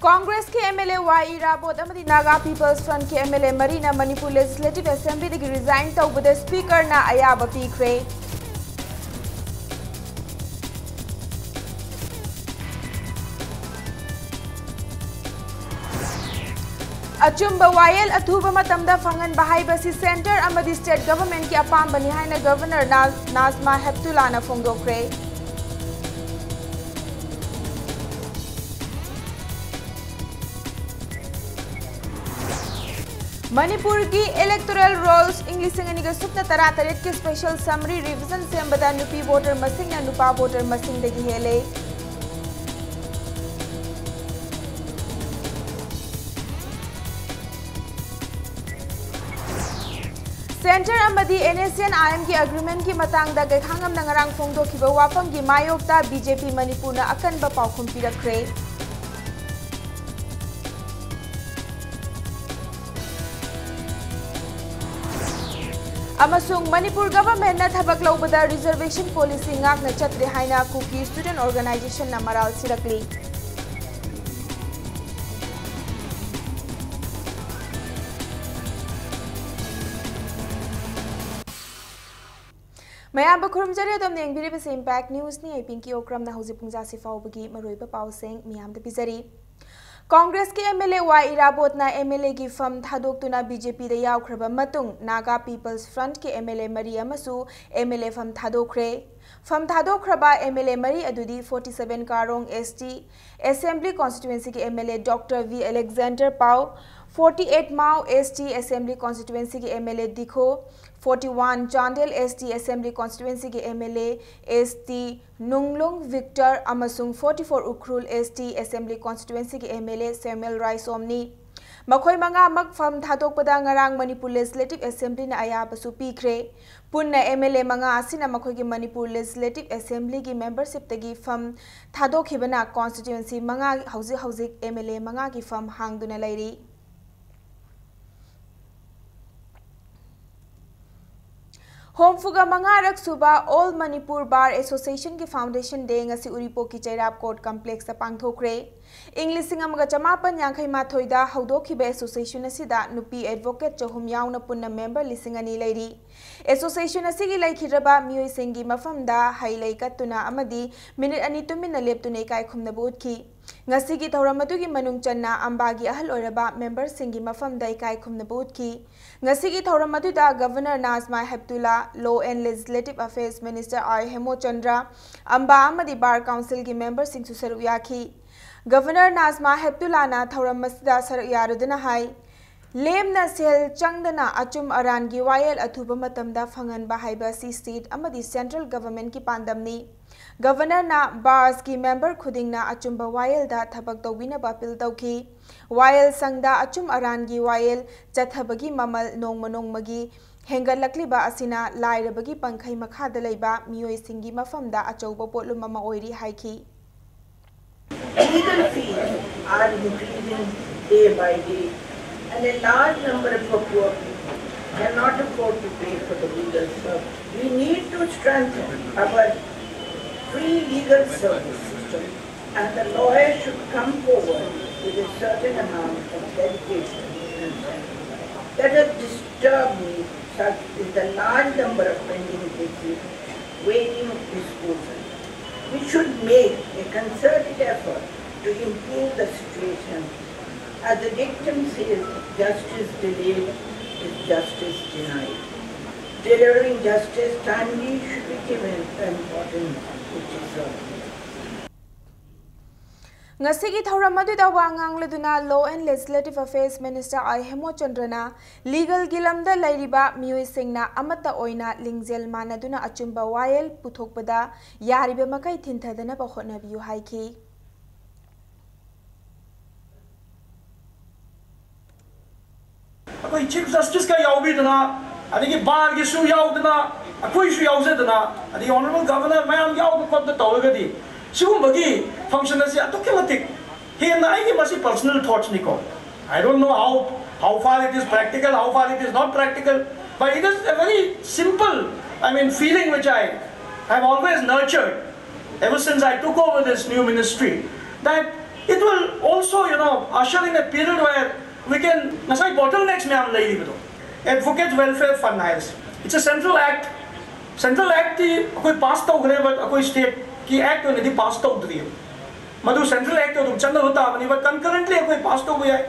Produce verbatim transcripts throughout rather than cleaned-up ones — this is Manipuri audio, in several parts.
ꯀꯣꯡꯒ꯭ꯔꯦꯁꯀꯤ MLA ꯋꯥꯏ ꯏꯔꯥꯕꯣꯠ ꯑꯃꯗꯤ ꯅꯥꯒꯥ ꯄꯤꯄꯜꯁ ꯐ꯭ꯔꯟꯠꯀꯤ MLA ꯃꯔꯤꯅ ꯃꯅꯤꯄꯨꯔ ꯂꯦꯖꯤꯁꯂꯦꯇꯤꯚ ꯑꯦꯁꯦꯝꯕ꯭ꯂꯤꯗꯒꯤ ꯔꯤꯖꯥꯏꯟ ꯇꯧꯕꯗ ꯁ꯭ꯄꯤꯀꯔꯅ ꯑꯌꯥꯕ ꯄꯤꯈ꯭ꯔꯦ꯫ ꯑꯆꯨꯝꯕ ꯋꯥꯌꯦꯜ ꯑꯊꯨꯕ ꯃꯇꯝꯗ ꯐꯪꯍꯟꯕ ꯍꯥꯏꯕꯁꯤ ꯁꯦꯟꯇꯔ ꯑꯃꯗꯤ ꯁ꯭ꯇꯦꯠ ꯒꯚꯔꯟꯃꯦꯟꯠꯀꯤ ꯑꯄꯥꯝꯕꯅꯤ ꯍꯥꯏꯅ ꯒꯚꯔꯅꯔ ꯅꯥ-, ꯅꯥꯖꯃꯥ ꯍꯦꯞꯇꯨꯂꯥꯅ ꯐꯣꯡꯗꯣꯛꯈ꯭ꯔꯦ꯫ ꯃꯅꯤꯄꯨꯔꯒꯤ ꯏꯂꯦꯛꯇꯣꯔꯦꯜ ꯔꯣꯜꯁ ꯏꯪ ꯂꯤꯁꯤꯡ ꯑꯅꯤꯒ ꯁꯨꯞꯅ ꯇꯔꯥꯇꯔꯦꯠꯀꯤ ꯁ꯭ꯄꯦꯁꯦꯜ ꯁꯝꯃꯔꯤ ꯔꯤꯚꯤꯖꯟ ꯁꯦꯝꯕꯗ ꯅꯨꯄꯤ ꯚꯣꯇꯔ ꯃꯁꯤꯡꯅ ꯅꯨꯄꯥ ꯚꯣꯇꯔ ꯃꯁꯤꯡꯗꯒꯤ ꯍꯦꯜꯂꯦ꯫ ꯁꯦꯟꯇꯔ ꯑꯃꯗꯤ NSCN-IMꯒꯤ ꯑꯦꯒ꯭ꯔꯤꯃꯦꯟꯠꯀꯤ ꯃꯇꯥꯡꯗ ꯒꯩꯈꯥꯉꯝꯅ ꯉꯔꯥꯡ ꯐꯣꯡꯗꯣꯛꯈꯤꯕ ꯋꯥꯐꯝꯒꯤ ꯃꯥꯌꯣꯛꯇ BJP ꯃꯅꯤꯄꯨꯔꯅ ꯑꯀꯟꯕ ꯄꯥꯎꯈꯨꯝ ꯄꯤꯔꯛꯈ꯭ꯔꯦ꯫ ꯑꯃꯁꯨꯡ ꯃꯅꯤꯄꯨꯔ ꯒꯚꯔꯟꯃꯦꯟꯠꯅ ꯊꯕꯛ ꯂꯧꯕꯗ ꯔꯤꯖꯔꯕꯦꯁꯟ ꯄꯣꯂꯤꯁꯤ ꯉꯥꯛꯅ ꯆꯠꯇ꯭ꯔꯦ ꯍꯥꯏꯅ ꯀꯨꯀꯤ ꯁ꯭ꯇꯨꯗꯦꯟꯠ ꯑꯣꯔꯒꯅꯥꯏꯖꯦꯁꯟꯅ ꯃꯔꯥꯜ ꯁꯤꯔꯛꯂꯤ꯫ ꯃꯌꯥꯝꯕꯨ ꯈꯨꯔꯨꯝꯖꯔꯤ꯫ ꯑꯗꯣꯝꯅ ꯌꯦꯡꯕꯤꯔꯤꯕꯁꯤ ꯏꯝꯄꯦꯛ ꯅ꯭ꯌꯨꯁꯅꯤ꯫ ꯑꯩ ꯄꯤꯡꯀꯤ ꯑꯣꯀ꯭ꯔꯝꯅ ꯍꯧꯖꯤꯛ ꯄꯨꯡ ꯖꯥꯁꯤ ꯐꯥꯎꯕꯒꯤ ꯃꯔꯨꯑꯣꯏꯕ ꯄꯥꯎꯁꯤꯡ ꯃꯤꯌꯥꯝꯗ ꯄꯤꯖꯔꯤ꯫ ꯀꯣꯡꯒ꯭ꯔꯦꯁꯀꯤ MLA ꯋꯥꯏ ꯏꯔꯥꯕꯣꯠꯅ MLAꯒꯤ ꯐꯝ ꯊꯥꯗꯣꯛꯇꯨꯅ BJPꯗ ꯌꯥꯎꯈ꯭ꯔꯕ ꯃꯇꯨꯡ, ꯅꯥꯒꯥ ꯄꯤꯄꯜꯁ ꯐ꯭ꯔꯟꯠꯀꯤ MLA ꯃꯔꯤ ꯑꯃꯁꯨ MLA ꯐꯝ ꯊꯥꯗꯣꯛꯈ꯭ꯔꯦ꯫ ꯐꯝ ꯊꯥꯗꯣꯛꯈ꯭ꯔꯕ MLA ꯃꯔꯤ ꯑꯗꯨꯗꯤ forty seven Karong ST Assembly Constituencyꯒꯤ MLA Doctor V Alexander Pao, forty eight Mao ST Assembly Constituencyꯒꯤ MLA Dikho, forty one Chandel ST Assembly Constituencyꯒꯤ MLA ST ꯅꯨꯡꯂꯨꯡ ꯚꯤꯛꯇꯔ ꯑꯃꯁꯨꯡ forty four Ukhrul ST Assembly Constituencyꯒꯤ MLA ꯁꯦꯃꯨꯑꯦꯜ ꯔꯥꯏꯁꯣꯝꯅꯤ꯫ ꯃꯈꯣꯏ ꯃꯉꯥꯃꯛ ꯐꯝ ꯊꯥꯗꯣꯛꯄꯗ ꯉꯔꯥꯡ ꯃꯅꯤꯄꯨꯔ ꯂꯦꯖꯤꯁꯂꯦꯇꯤꯚ ꯑꯦꯁꯦꯝꯕ꯭ꯂꯤꯅ ꯑꯌꯥꯕꯁꯨ ꯄꯤꯈ꯭ꯔꯦ꯫ ꯄꯨꯟꯅ MLA ꯃꯉꯥ ꯑꯁꯤꯅ ꯃꯈꯣꯏꯒꯤ ꯃꯅꯤꯄꯨꯔ ꯂꯦꯖꯤꯁꯂꯦꯇꯤꯚ ꯑꯦꯁꯦꯝꯕ꯭ꯂꯤꯒꯤ ꯃꯦꯝꯕꯔꯁꯤꯞꯇꯒꯤ ꯐꯝ ꯊꯥꯗꯣꯛꯈꯤꯕꯅ ꯀꯣꯟꯁꯇꯤꯇ꯭ꯌꯨꯑꯦꯟꯁꯤ ꯃꯉꯥ, ꯍꯧꯖꯤꯛ ꯍꯧꯖꯤꯛ MLA ꯃꯉꯥꯒꯤ ꯐꯝ ꯍꯥꯡꯗꯨꯅ ꯂꯩꯔꯤ꯫ ꯍꯨꯝꯐꯨꯒ ꯃꯉꯥꯔꯛ ꯁꯨꯕ All Manipur Bar Association ꯒꯤ Foundation Day ꯉꯁꯤ ꯎꯔꯤꯄꯣꯛꯀꯤ ꯆꯩꯔꯥꯞ Court Complex ꯇ ꯄꯥꯡꯊꯣꯛꯈ꯭ꯔꯦ꯫ ꯏꯪ ꯂꯤꯁꯤꯡ ꯑꯃꯒ ꯆꯃꯥꯄꯟ ꯌꯥꯡꯈꯩ ꯃꯥꯊꯣꯏꯗ ꯍꯧꯗꯣꯛꯈꯤꯕ association ꯑꯁꯤꯗ ꯅꯨꯄꯤ advocate ꯆꯍꯨꯝ ꯌꯥꯎꯅ ꯄꯨꯟꯅ member ꯂꯤꯁꯤꯡ ꯑꯅꯤ ꯂꯩꯔꯤ꯫ Association ꯑꯁꯤꯒꯤ ꯂꯩꯈꯤꯗ꯭ꯔꯕ ꯃꯤꯑꯣꯏꯁꯤꯡꯒꯤ ꯃꯐꯝꯗ ꯍꯩ ꯂꯩ ꯀꯠꯇꯨꯅ ꯑꯃꯗꯤ minute ꯑꯅꯤ ꯇꯨꯃꯤꯟꯅ ꯂꯦꯞꯇꯨꯅ ꯏꯀꯥꯏ ꯈꯨꯝꯅꯕ ꯎꯠꯈꯤ꯫ ꯉꯁꯤꯒꯤ ꯊꯧꯔꯝ ꯑꯗꯨꯒꯤ ꯃꯅꯨꯡ ꯆꯟꯅ ꯑꯝꯕꯥꯒꯤ ꯑꯍꯜ ꯑꯣꯏꯔꯕ member ꯁꯤꯡꯒꯤ ꯃꯐꯝꯗ ꯏꯀꯥꯏ ꯈꯨꯝꯅꯕ ꯎꯠꯈꯤ꯫ ꯉꯁꯤꯒꯤ ꯊꯧꯔꯝ ꯑꯗꯨꯗ Governor Najma Heptulla, Law and Legislative Affairs Minister ꯑꯥꯏ ꯍꯦꯃꯣꯆꯟꯗ꯭ꯔ, ꯑꯝꯕꯥ ꯑꯃꯗꯤ Bar Council ꯒꯤ member ꯁꯤꯡꯁꯨ ꯁꯔꯨꯛ ꯌꯥꯈꯤ꯫ Governor ꯅꯥꯖꯃꯥ ꯍꯦꯞꯇꯨꯂꯥꯅ ꯊꯧꯔꯝ ꯑꯁꯤꯗ ꯁꯔꯨꯛ ꯌꯥꯔꯗꯨꯅ ꯍꯥꯏ, ꯂꯦꯝꯅ ꯁꯦꯜ ꯆꯪꯗꯅ ꯑꯆꯨꯝ ꯑꯔꯥꯟꯒꯤ ꯋꯥꯌꯦꯜ ꯑꯊꯨꯕ ꯃꯇꯝꯗ ꯐꯪꯍꯟꯕ ꯍꯥꯏꯕ ꯑꯁꯤ state ꯑꯃꯗꯤ central government ꯀꯤ ꯄꯥꯟꯗꯝꯅꯤ꯫ Governor ꯅ Bars ꯀꯤ member ꯈꯨꯗꯤꯡꯅ ꯑꯆꯨꯝꯕ ꯋꯥꯌꯦꯜꯗ ꯊꯕꯛ ꯇꯧꯕꯤꯅꯕ appeal ꯇꯧꯈꯤ꯫ ꯋꯥꯌꯦꯜ ꯁꯪꯗ ꯑꯆꯨꯝ ꯑꯔꯥꯟꯒꯤ ꯋꯥꯌꯦꯜ ꯆꯠꯊꯕꯒꯤ ꯃꯃꯜ ꯅꯣꯡꯃ ꯅꯣꯡꯃꯒꯤ ꯍꯦꯟꯒꯠꯂꯛꯂꯤꯕ ꯑꯁꯤꯅ ꯂꯥꯏꯔꯕꯒꯤ ꯄꯪꯈꯩ ꯃꯈꯥꯗ ꯂꯩꯕ ꯃꯤꯑꯣꯏꯁꯤꯡꯒꯤ ꯃꯐꯝꯗ ꯑꯆꯧꯕ ꯄꯣꯠꯂꯨꯝ ꯑꯃ ꯑꯣꯏꯔꯤ ꯍꯥꯏꯈꯤ꯫ Legal fees are increasing day by day, and a large number of poor people cannot afford to pay for the legal service. We need to strengthen our free legal service system, and the lawyer should come forward with a certain amount of dedication and sacrifice. That has disturbed me, such is the large number of pending cases waiting disposal. We should make a concerted effort to improve the situation. As the dictum says, justice delayed is justice denied. Delivering justice timely should be given the importance which is owed. ꯉꯁꯤꯒꯤ ꯊꯧꯔꯝ ꯑꯗꯨꯗ ꯋꯥ ꯉꯥꯡꯂꯗꯨꯅ Law and Legislative Affairs Minister I ꯍꯦꯃꯣꯆꯟꯗ꯭ꯔꯅ legal ꯒꯤ ꯂꯝꯗ ꯂꯩꯔꯤꯕ ꯃꯤꯑꯣꯏꯁꯤꯡꯅ ꯑꯃꯠꯇ ꯑꯣꯏꯅ ꯂꯤꯡꯖꯦꯜ ꯃꯥꯟꯅꯗꯨꯅ ꯑꯆꯨꯝꯕ ꯋꯥꯌꯦꯜ ꯄꯨꯊꯣꯛꯄꯗ ꯌꯥꯔꯤꯕ ꯃꯈꯩ ꯊꯤꯟꯊꯗꯅꯕ ꯍꯣꯠꯅꯕꯤꯌꯨ ꯍꯥꯏꯈꯤ꯫ ꯑꯩꯈꯣꯏ Chief Justice ꯀ ꯌꯥꯎꯕꯤꯗꯅ, ꯑꯗꯒꯤ Bar ꯒꯤꯁꯨ ꯌꯥꯎꯗꯅ, ꯑꯩꯈꯣꯏꯁꯨ ꯌꯥꯎꯖꯗꯅ, ꯑꯗꯒꯤ Honourable Governor ꯃꯌꯥꯝ ꯌꯥꯎꯗ ꯈꯣꯠꯇ ꯇꯧꯔꯒꯗꯤ ꯁꯤꯒꯨꯝꯕꯒꯤ function ꯑꯁꯤ ꯑꯗꯨꯛꯀꯤ ꯃꯇꯤꯛ ꯍꯦꯟꯅ, ꯑꯩꯒꯤ ꯃꯁꯤ personal thoughts ꯅꯤꯀꯣ, I don't know how, how far it is practical, how far it is not practical, But it is a very simple, I mean, feeling which I have always nurtured ever since I took over this new ministry, that it will also, you know, usher in a period where we can, ꯉꯁꯥꯏ bottlenecks ꯃꯌꯥꯝ ꯂꯩꯔꯤꯕꯗꯣ, Advocate Welfare Fund ꯍꯥꯏꯔꯁꯦ, it's a central act, central actꯇꯤ ꯑꯩꯈꯣꯏ pass ꯇꯧꯈ꯭ꯔꯦ, but ꯑꯩꯈꯣꯏ stateꯀꯤ act ꯑꯣꯏꯅꯗꯤ pass ꯇꯧꯗ꯭ꯔꯤꯑꯕ꯫ ꯃꯗꯨ central actꯇ ꯑꯗꯨꯝ ꯆꯠꯅꯕ ꯇꯥꯕꯅꯤ, but concurrently ꯑꯩꯈꯣꯏ pass ꯇꯧꯕ ꯌꯥꯏ꯫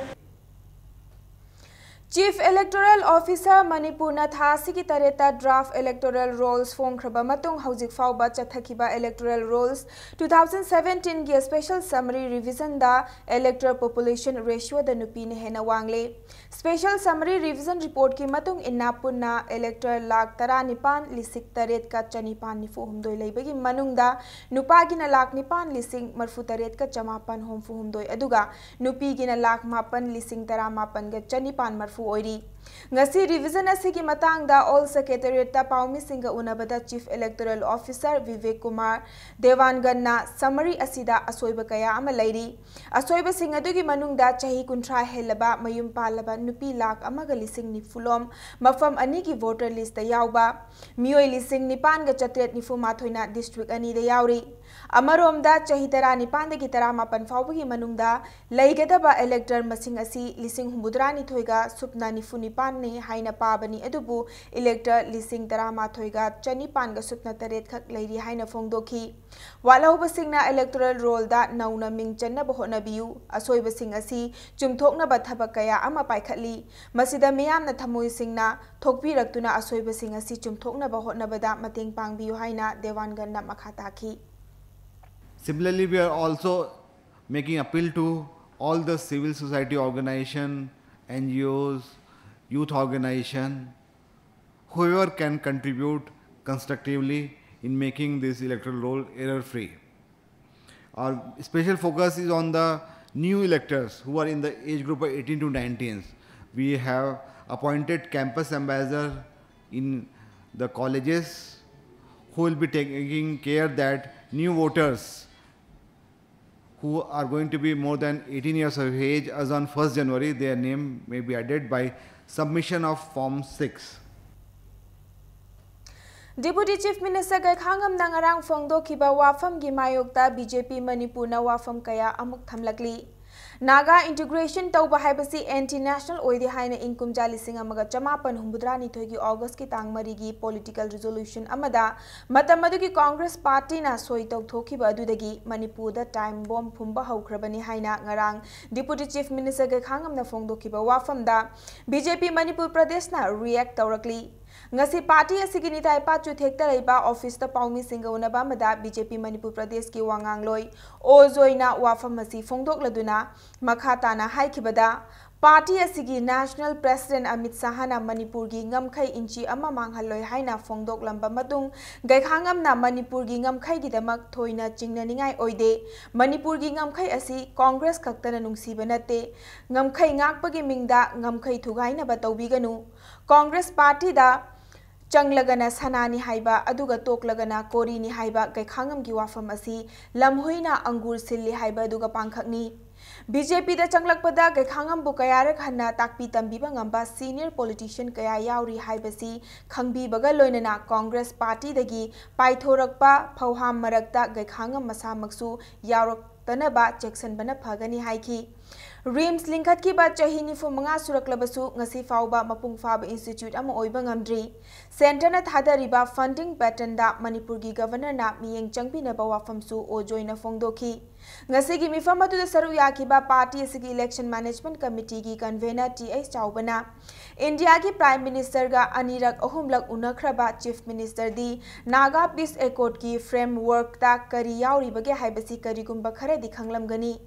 Chief Electoral Officer ꯃꯅꯤꯄꯨꯔꯅ ꯊꯥ ꯑꯁꯤꯒꯤ ꯇꯔꯦꯠꯇ draft electoral rolls ꯐꯣꯡꯈ꯭ꯔꯕ ꯃꯇꯨꯡ ꯍꯧꯖꯤꯛ ꯐꯥꯎꯕ ꯆꯠꯊꯈꯤꯕ electoral rolls two thousand seventeenꯒꯤ special summary revisionꯗ elector population ratioꯗ ꯅꯨꯄꯤꯅ ꯍꯦꯟꯅ ꯋꯥꯡꯂꯦ꯫ Special summary revision reportꯀꯤ ꯃꯇꯨꯡ ꯏꯟꯅ ꯄꯨꯟꯅ elector ꯂꯥꯈ ꯇꯔꯥꯅꯤꯄꯥꯟ ꯂꯤꯁꯤꯡ ꯇꯔꯦꯠꯀ ꯆꯅꯤꯄꯥꯟ ꯅꯤꯐꯨ ꯍꯨꯝꯗꯣꯏ ꯂꯩꯕꯒꯤ ꯃꯅꯨꯡꯗ ꯅꯨꯄꯥꯒꯤꯅ ꯂꯥꯈ ꯅꯤꯄꯥꯟ ꯂꯤꯁꯤꯡ ꯃꯔꯤꯐꯨ ꯇꯔꯦꯠꯀ ꯆꯃꯥꯄꯟ ꯍꯨꯝꯐꯨ ꯍꯨꯝꯗꯣꯏ ꯑꯗꯨꯒ ꯅꯨꯄꯤꯒꯤꯅ ꯂꯥꯈ ꯃꯥꯄꯟ ꯂꯤꯁꯤꯡ ꯇꯔꯥꯃꯥꯄꯟꯒ ꯆꯅꯤꯄꯥꯟ ꯃꯔꯤꯐꯨ ꯑꯣꯏꯔꯤ꯫ ꯉꯁꯤ revision ꯑꯁꯤꯒꯤ ꯃꯇꯥꯡꯗ All Secretariatꯇ ꯄꯥꯎꯃꯤꯁꯤꯡꯒ ꯎꯅꯕꯗ Chief Electoral Officer Vivek Kumar ꯗꯦꯋꯥꯟꯒꯟꯅ summary ꯑꯁꯤꯗ ꯑꯁꯣꯏꯕ ꯀꯌꯥ ꯑꯃ ꯂꯩꯔꯤ꯫ ꯑꯁꯣꯏꯕꯁꯤꯡ ꯑꯗꯨꯒꯤ ꯃꯅꯨꯡꯗ ꯆꯍꯤ ꯀꯨꯟꯊ꯭ꯔꯥ ꯍꯦꯜꯂꯕ ꯃꯌꯨꯝ ꯄꯥꯜꯂꯕ ꯅꯨꯄꯤ ꯂꯥꯈ ꯑꯃꯒ ꯂꯤꯁꯤꯡ ꯅꯤꯐꯨ ꯂꯣꯝ ꯃꯐꯝ ꯑꯅꯤꯒꯤ voter listꯇ ꯌꯥꯎꯕ ꯃꯤꯑꯣꯏ ꯂꯤꯁꯤꯡ ꯅꯤꯄꯥꯟꯒ ꯆꯥꯇ꯭ꯔꯦꯠ ꯅꯤꯐꯨ ꯃꯥꯊꯣꯏꯅ district ꯑꯅꯤꯗ ꯌꯥꯎꯔꯤ꯫ ꯑꯃꯔꯣꯝꯗ ꯆꯍꯤ ꯇꯔꯥꯅꯤꯄꯥꯟꯗꯒꯤ ꯇꯔꯥꯃꯥꯄꯟ ꯐꯥꯎꯕꯒꯤ ꯃꯅꯨꯡꯗ ꯂꯩꯒꯗꯕ elector ꯃꯁꯤꯡ ꯑꯁꯤ ꯂꯤꯁꯤꯡ ꯍꯨꯝꯐꯨꯇꯔꯥꯅꯤꯊꯣꯏꯒ ꯁꯨꯞꯅ ꯅꯤꯐꯨ ꯅꯤꯄꯥꯟꯅꯤ ꯍꯥꯏꯅ ꯄꯥꯕꯅꯤ, ꯑꯗꯨꯕꯨ elector ꯂꯤꯁꯤꯡ ꯇꯔꯥꯃꯥꯊꯣꯏꯒ ꯆꯅꯤꯄꯥꯟꯒ ꯁꯨꯞꯅ ꯇꯔꯦꯠ ꯈꯛ ꯂꯩꯔꯤ ꯍꯥꯏꯅ ꯐꯣꯡꯗꯣꯛꯈꯤ꯫ ꯋꯥꯠꯍꯧꯕꯁꯤꯡꯅ electoral rollꯗ ꯅꯧꯅ ꯃꯤꯡ ꯆꯟꯅꯕ ꯍꯣꯠꯅꯕꯤꯌꯨ꯫ ꯑꯁꯣꯏꯕꯁꯤꯡ ꯑꯁꯤ ꯆꯨꯝꯊꯣꯛꯅꯕ ꯊꯕꯛ ꯀꯌꯥ ꯑꯃ ꯄꯥꯏꯈꯠꯂꯤ꯫ ꯃꯁꯤꯗ ꯃꯤꯌꯥꯝꯅ ꯊꯃꯣꯏ ꯁꯦꯡꯅ ꯊꯣꯛꯄꯤꯔꯛꯇꯨꯅ ꯑꯁꯣꯏꯕꯁꯤꯡ ꯑꯁꯤ ꯆꯨꯝꯊꯣꯛꯅꯕ ꯍꯣꯠꯅꯕꯗ ꯃꯇꯦꯡ ꯄꯥꯡꯕꯤꯌꯨ ꯍꯥꯏꯅ ꯗꯦꯋꯥꯟꯒꯟꯅ ꯃꯈꯥ ꯇꯥꯈꯤ꯫ Similarly, we are also making appeal to all the civil society organization, N G Os, youth organization, whoever can contribute constructively in making this electoral roll error-free. Our special focus is on the new electors who are in the age group of eighteen to nineteen. We have appointed campus ambassador in the colleges who will be taking care that new voters who are going to be more than eighteen years of age as on first January, their name may be added by submission of Form six. Deputy Chief Minister ꯒꯩꯈꯥꯉꯝꯅ ꯉꯔꯥꯡ ꯐꯣꯡꯗꯣꯛꯈꯤꯕ ꯋꯥꯐꯝꯒꯤ ꯃꯥꯌꯣꯛꯇ BJP ꯃꯅꯤꯄꯨꯔꯅ ꯋꯥꯐꯝ ꯀꯌꯥ ꯑꯃꯨꯛ ꯊꯝꯂꯛꯂꯤ꯫ ꯅꯥꯒꯥ integration ꯇꯧꯕ ꯍꯥꯏꯕꯁꯤ anti national ꯑꯣꯏꯗꯦ ꯍꯥꯏꯅ ꯏꯪ ꯀꯨꯝꯖꯥ ꯂꯤꯁꯤꯡ ꯑꯃꯒ ꯆꯃꯥꯄꯟ ꯍꯨꯝꯐꯨꯇꯔꯥꯅꯤꯊꯣꯏꯒꯤ August ꯀꯤ ꯇꯥꯡ ꯃꯔꯤꯒꯤ political resolution ꯑꯃꯗ ꯃꯇꯝ ꯑꯗꯨꯒꯤ Congress party ꯅ ꯁꯣꯏ ꯇꯧꯊꯣꯛꯈꯤꯕ ꯑꯗꯨꯗꯒꯤ ꯃꯅꯤꯄꯨꯔꯗ time bomb ꯐꯨꯝꯕ ꯍꯧꯈ꯭ꯔꯕꯅꯤ ꯍꯥꯏꯅ ꯉꯔꯥꯡ Deputy Chief Minister ꯒꯩꯈꯥꯉꯝꯅ ꯐꯣꯡꯗꯣꯛꯈꯤꯕ ꯋꯥꯐꯝꯗ BJP Manipur ꯄ꯭ꯔꯗꯦꯁꯅ react ꯇꯧꯔꯛꯂꯤ꯫ ꯉꯁꯤ party ꯑꯁꯤꯒꯤ ꯅꯤꯇꯥꯏ ꯄꯥꯆꯨꯊꯦꯛꯇ ꯂꯩꯕ office ꯇ ꯄꯥꯎꯃꯤꯁꯤꯡꯒ ꯎꯅꯕ ꯑꯃꯗ BJP ꯃꯅꯤꯄꯨꯔ ꯄ꯭ꯔꯗꯦꯁꯀꯤ ꯋꯥ ꯉꯥꯡꯂꯣꯏ ꯑꯣ ꯖꯣꯏꯅ ꯋꯥꯐꯝ ꯑꯁꯤ ꯐꯣꯡꯗꯣꯛꯂꯗꯨꯅ ꯃꯈꯥ ꯇꯥꯅ ꯍꯥꯏꯈꯤꯕꯗ, party ꯑꯁꯤꯒꯤ national president ꯑꯃꯤꯠ ꯁꯍꯥꯅ ꯃꯅꯤꯄꯨꯔꯒꯤ ꯉꯝꯈꯩ ꯏꯟꯆꯤ ꯑꯃ ꯃꯥꯡꯍꯜꯂꯣꯏ ꯍꯥꯏꯅ ꯐꯣꯡꯗꯣꯛꯂꯝꯕ ꯃꯇꯨꯡ, ꯒꯩꯈꯥꯉꯝꯅ ꯃꯅꯤꯄꯨꯔꯒꯤ ꯉꯝꯈꯩꯒꯤꯗꯃꯛ ꯊꯣꯏꯅ ꯆꯤꯡꯅꯅꯤꯡꯉꯥꯏ ꯑꯣꯏꯗꯦ, ꯃꯅꯤꯄꯨꯔꯒꯤ ꯉꯝꯈꯩ ꯑꯁꯤ Congress ꯈꯛꯇꯅ ꯅꯨꯡꯁꯤꯕ ꯅꯠꯇꯦ, ꯉꯝꯈꯩ ꯉꯥꯛꯄꯒꯤ ꯃꯤꯡꯗ ꯉꯝꯈꯩ ꯊꯨꯒꯥꯏꯅꯕ ꯇꯧꯕꯤꯒꯅꯨ, Congress party ꯗ ꯆꯪꯂꯒꯅ ꯁꯅꯥꯅꯤ ꯍꯥꯏꯕ, ꯑꯗꯨꯒ ꯇꯣꯛꯂꯒꯅ ꯀꯣꯔꯤꯅꯤ ꯍꯥꯏꯕ ꯒꯩꯈꯥꯉꯝꯒꯤ ꯋꯥꯐꯝ ꯑꯁꯤ ꯂꯝꯍꯨꯏꯅ ꯑꯪꯒꯨꯔ ꯁꯤꯜꯂꯤ ꯍꯥꯏꯕ ꯑꯗꯨꯒ ꯄꯥꯡꯈꯛꯅꯤ꯫ BJP ꯗ ꯆꯪꯂꯛꯄꯗ ꯒꯩꯈꯥꯉꯝꯕꯨ ꯀꯌꯥꯔꯛ ꯍꯟꯅ ꯇꯥꯛꯄꯤ ꯇꯝꯕꯤꯕ ꯉꯝꯕ senior politician ꯀꯌꯥ ꯌꯥꯎꯔꯤ ꯍꯥꯏꯕꯁꯤ ꯈꯪꯕꯤꯕꯒ ꯂꯣꯏꯅꯅ Congress party ꯗꯒꯤ ꯄꯥꯏꯊꯣꯔꯛꯄ ꯐꯧꯍꯥꯝ ꯃꯔꯛꯇ ꯒꯩꯈꯥꯉꯝ ꯃꯁꯥꯃꯛꯁꯨ ꯌꯥꯎꯔꯛꯇꯅꯕ ꯆꯦꯛꯁꯤꯟꯕꯅ ꯐꯒꯅꯤ ꯍꯥꯏꯈꯤ꯫ RIMS ꯂꯤꯡꯈꯠꯈꯤꯕ ꯆꯍꯤ ꯅꯤꯐꯨ ꯃꯉꯥ ꯁꯨꯔꯛꯂꯕꯁꯨ ꯉꯁꯤ ꯐꯥꯎꯕ ꯃꯄꯨꯡ ꯐꯥꯕ institute ꯑꯃ ꯑꯣꯏꯕ ꯉꯝꯗ꯭ꯔꯤ꯫ Centre ꯅ ꯊꯥꯗꯔꯤꯕ funding pattern ꯗ ꯃꯅꯤꯄꯨꯔꯒꯤ Governor ꯅ ꯃꯤꯠꯌꯦꯡ ꯆꯪꯕꯤꯅꯕ ꯋꯥꯐꯝꯁꯨ ꯑꯣ ꯖꯣꯏꯅ ꯐꯣꯡꯗꯣꯛꯈꯤ꯫ ꯉꯁꯤꯒꯤ ꯃꯤꯐꯝ ꯑꯗꯨꯗ ꯁꯔꯨꯛ ꯌꯥꯈꯤꯕ party ꯑꯁꯤꯒꯤ Election Management Committee ꯒꯤ convener ꯇꯤ ꯑꯩꯆ ꯆꯥꯎꯕꯅ, ꯏꯟꯗꯤꯌꯥꯒꯤ Prime Minister ꯒ ꯑꯅꯤꯔꯛ ꯑꯍꯨꯝꯂꯛ ꯎꯅꯈ꯭ꯔꯕ Chief Minister ꯗꯤ Naga Peace Accord ꯀꯤ framework ꯇ ꯀꯔꯤ ꯌꯥꯎꯔꯤꯕꯒꯦ ꯍꯥꯏꯕꯁꯤ ꯀꯔꯤꯒꯨꯝꯕ ꯈꯔꯗꯤ ꯈꯪꯂꯝꯒꯅꯤ꯫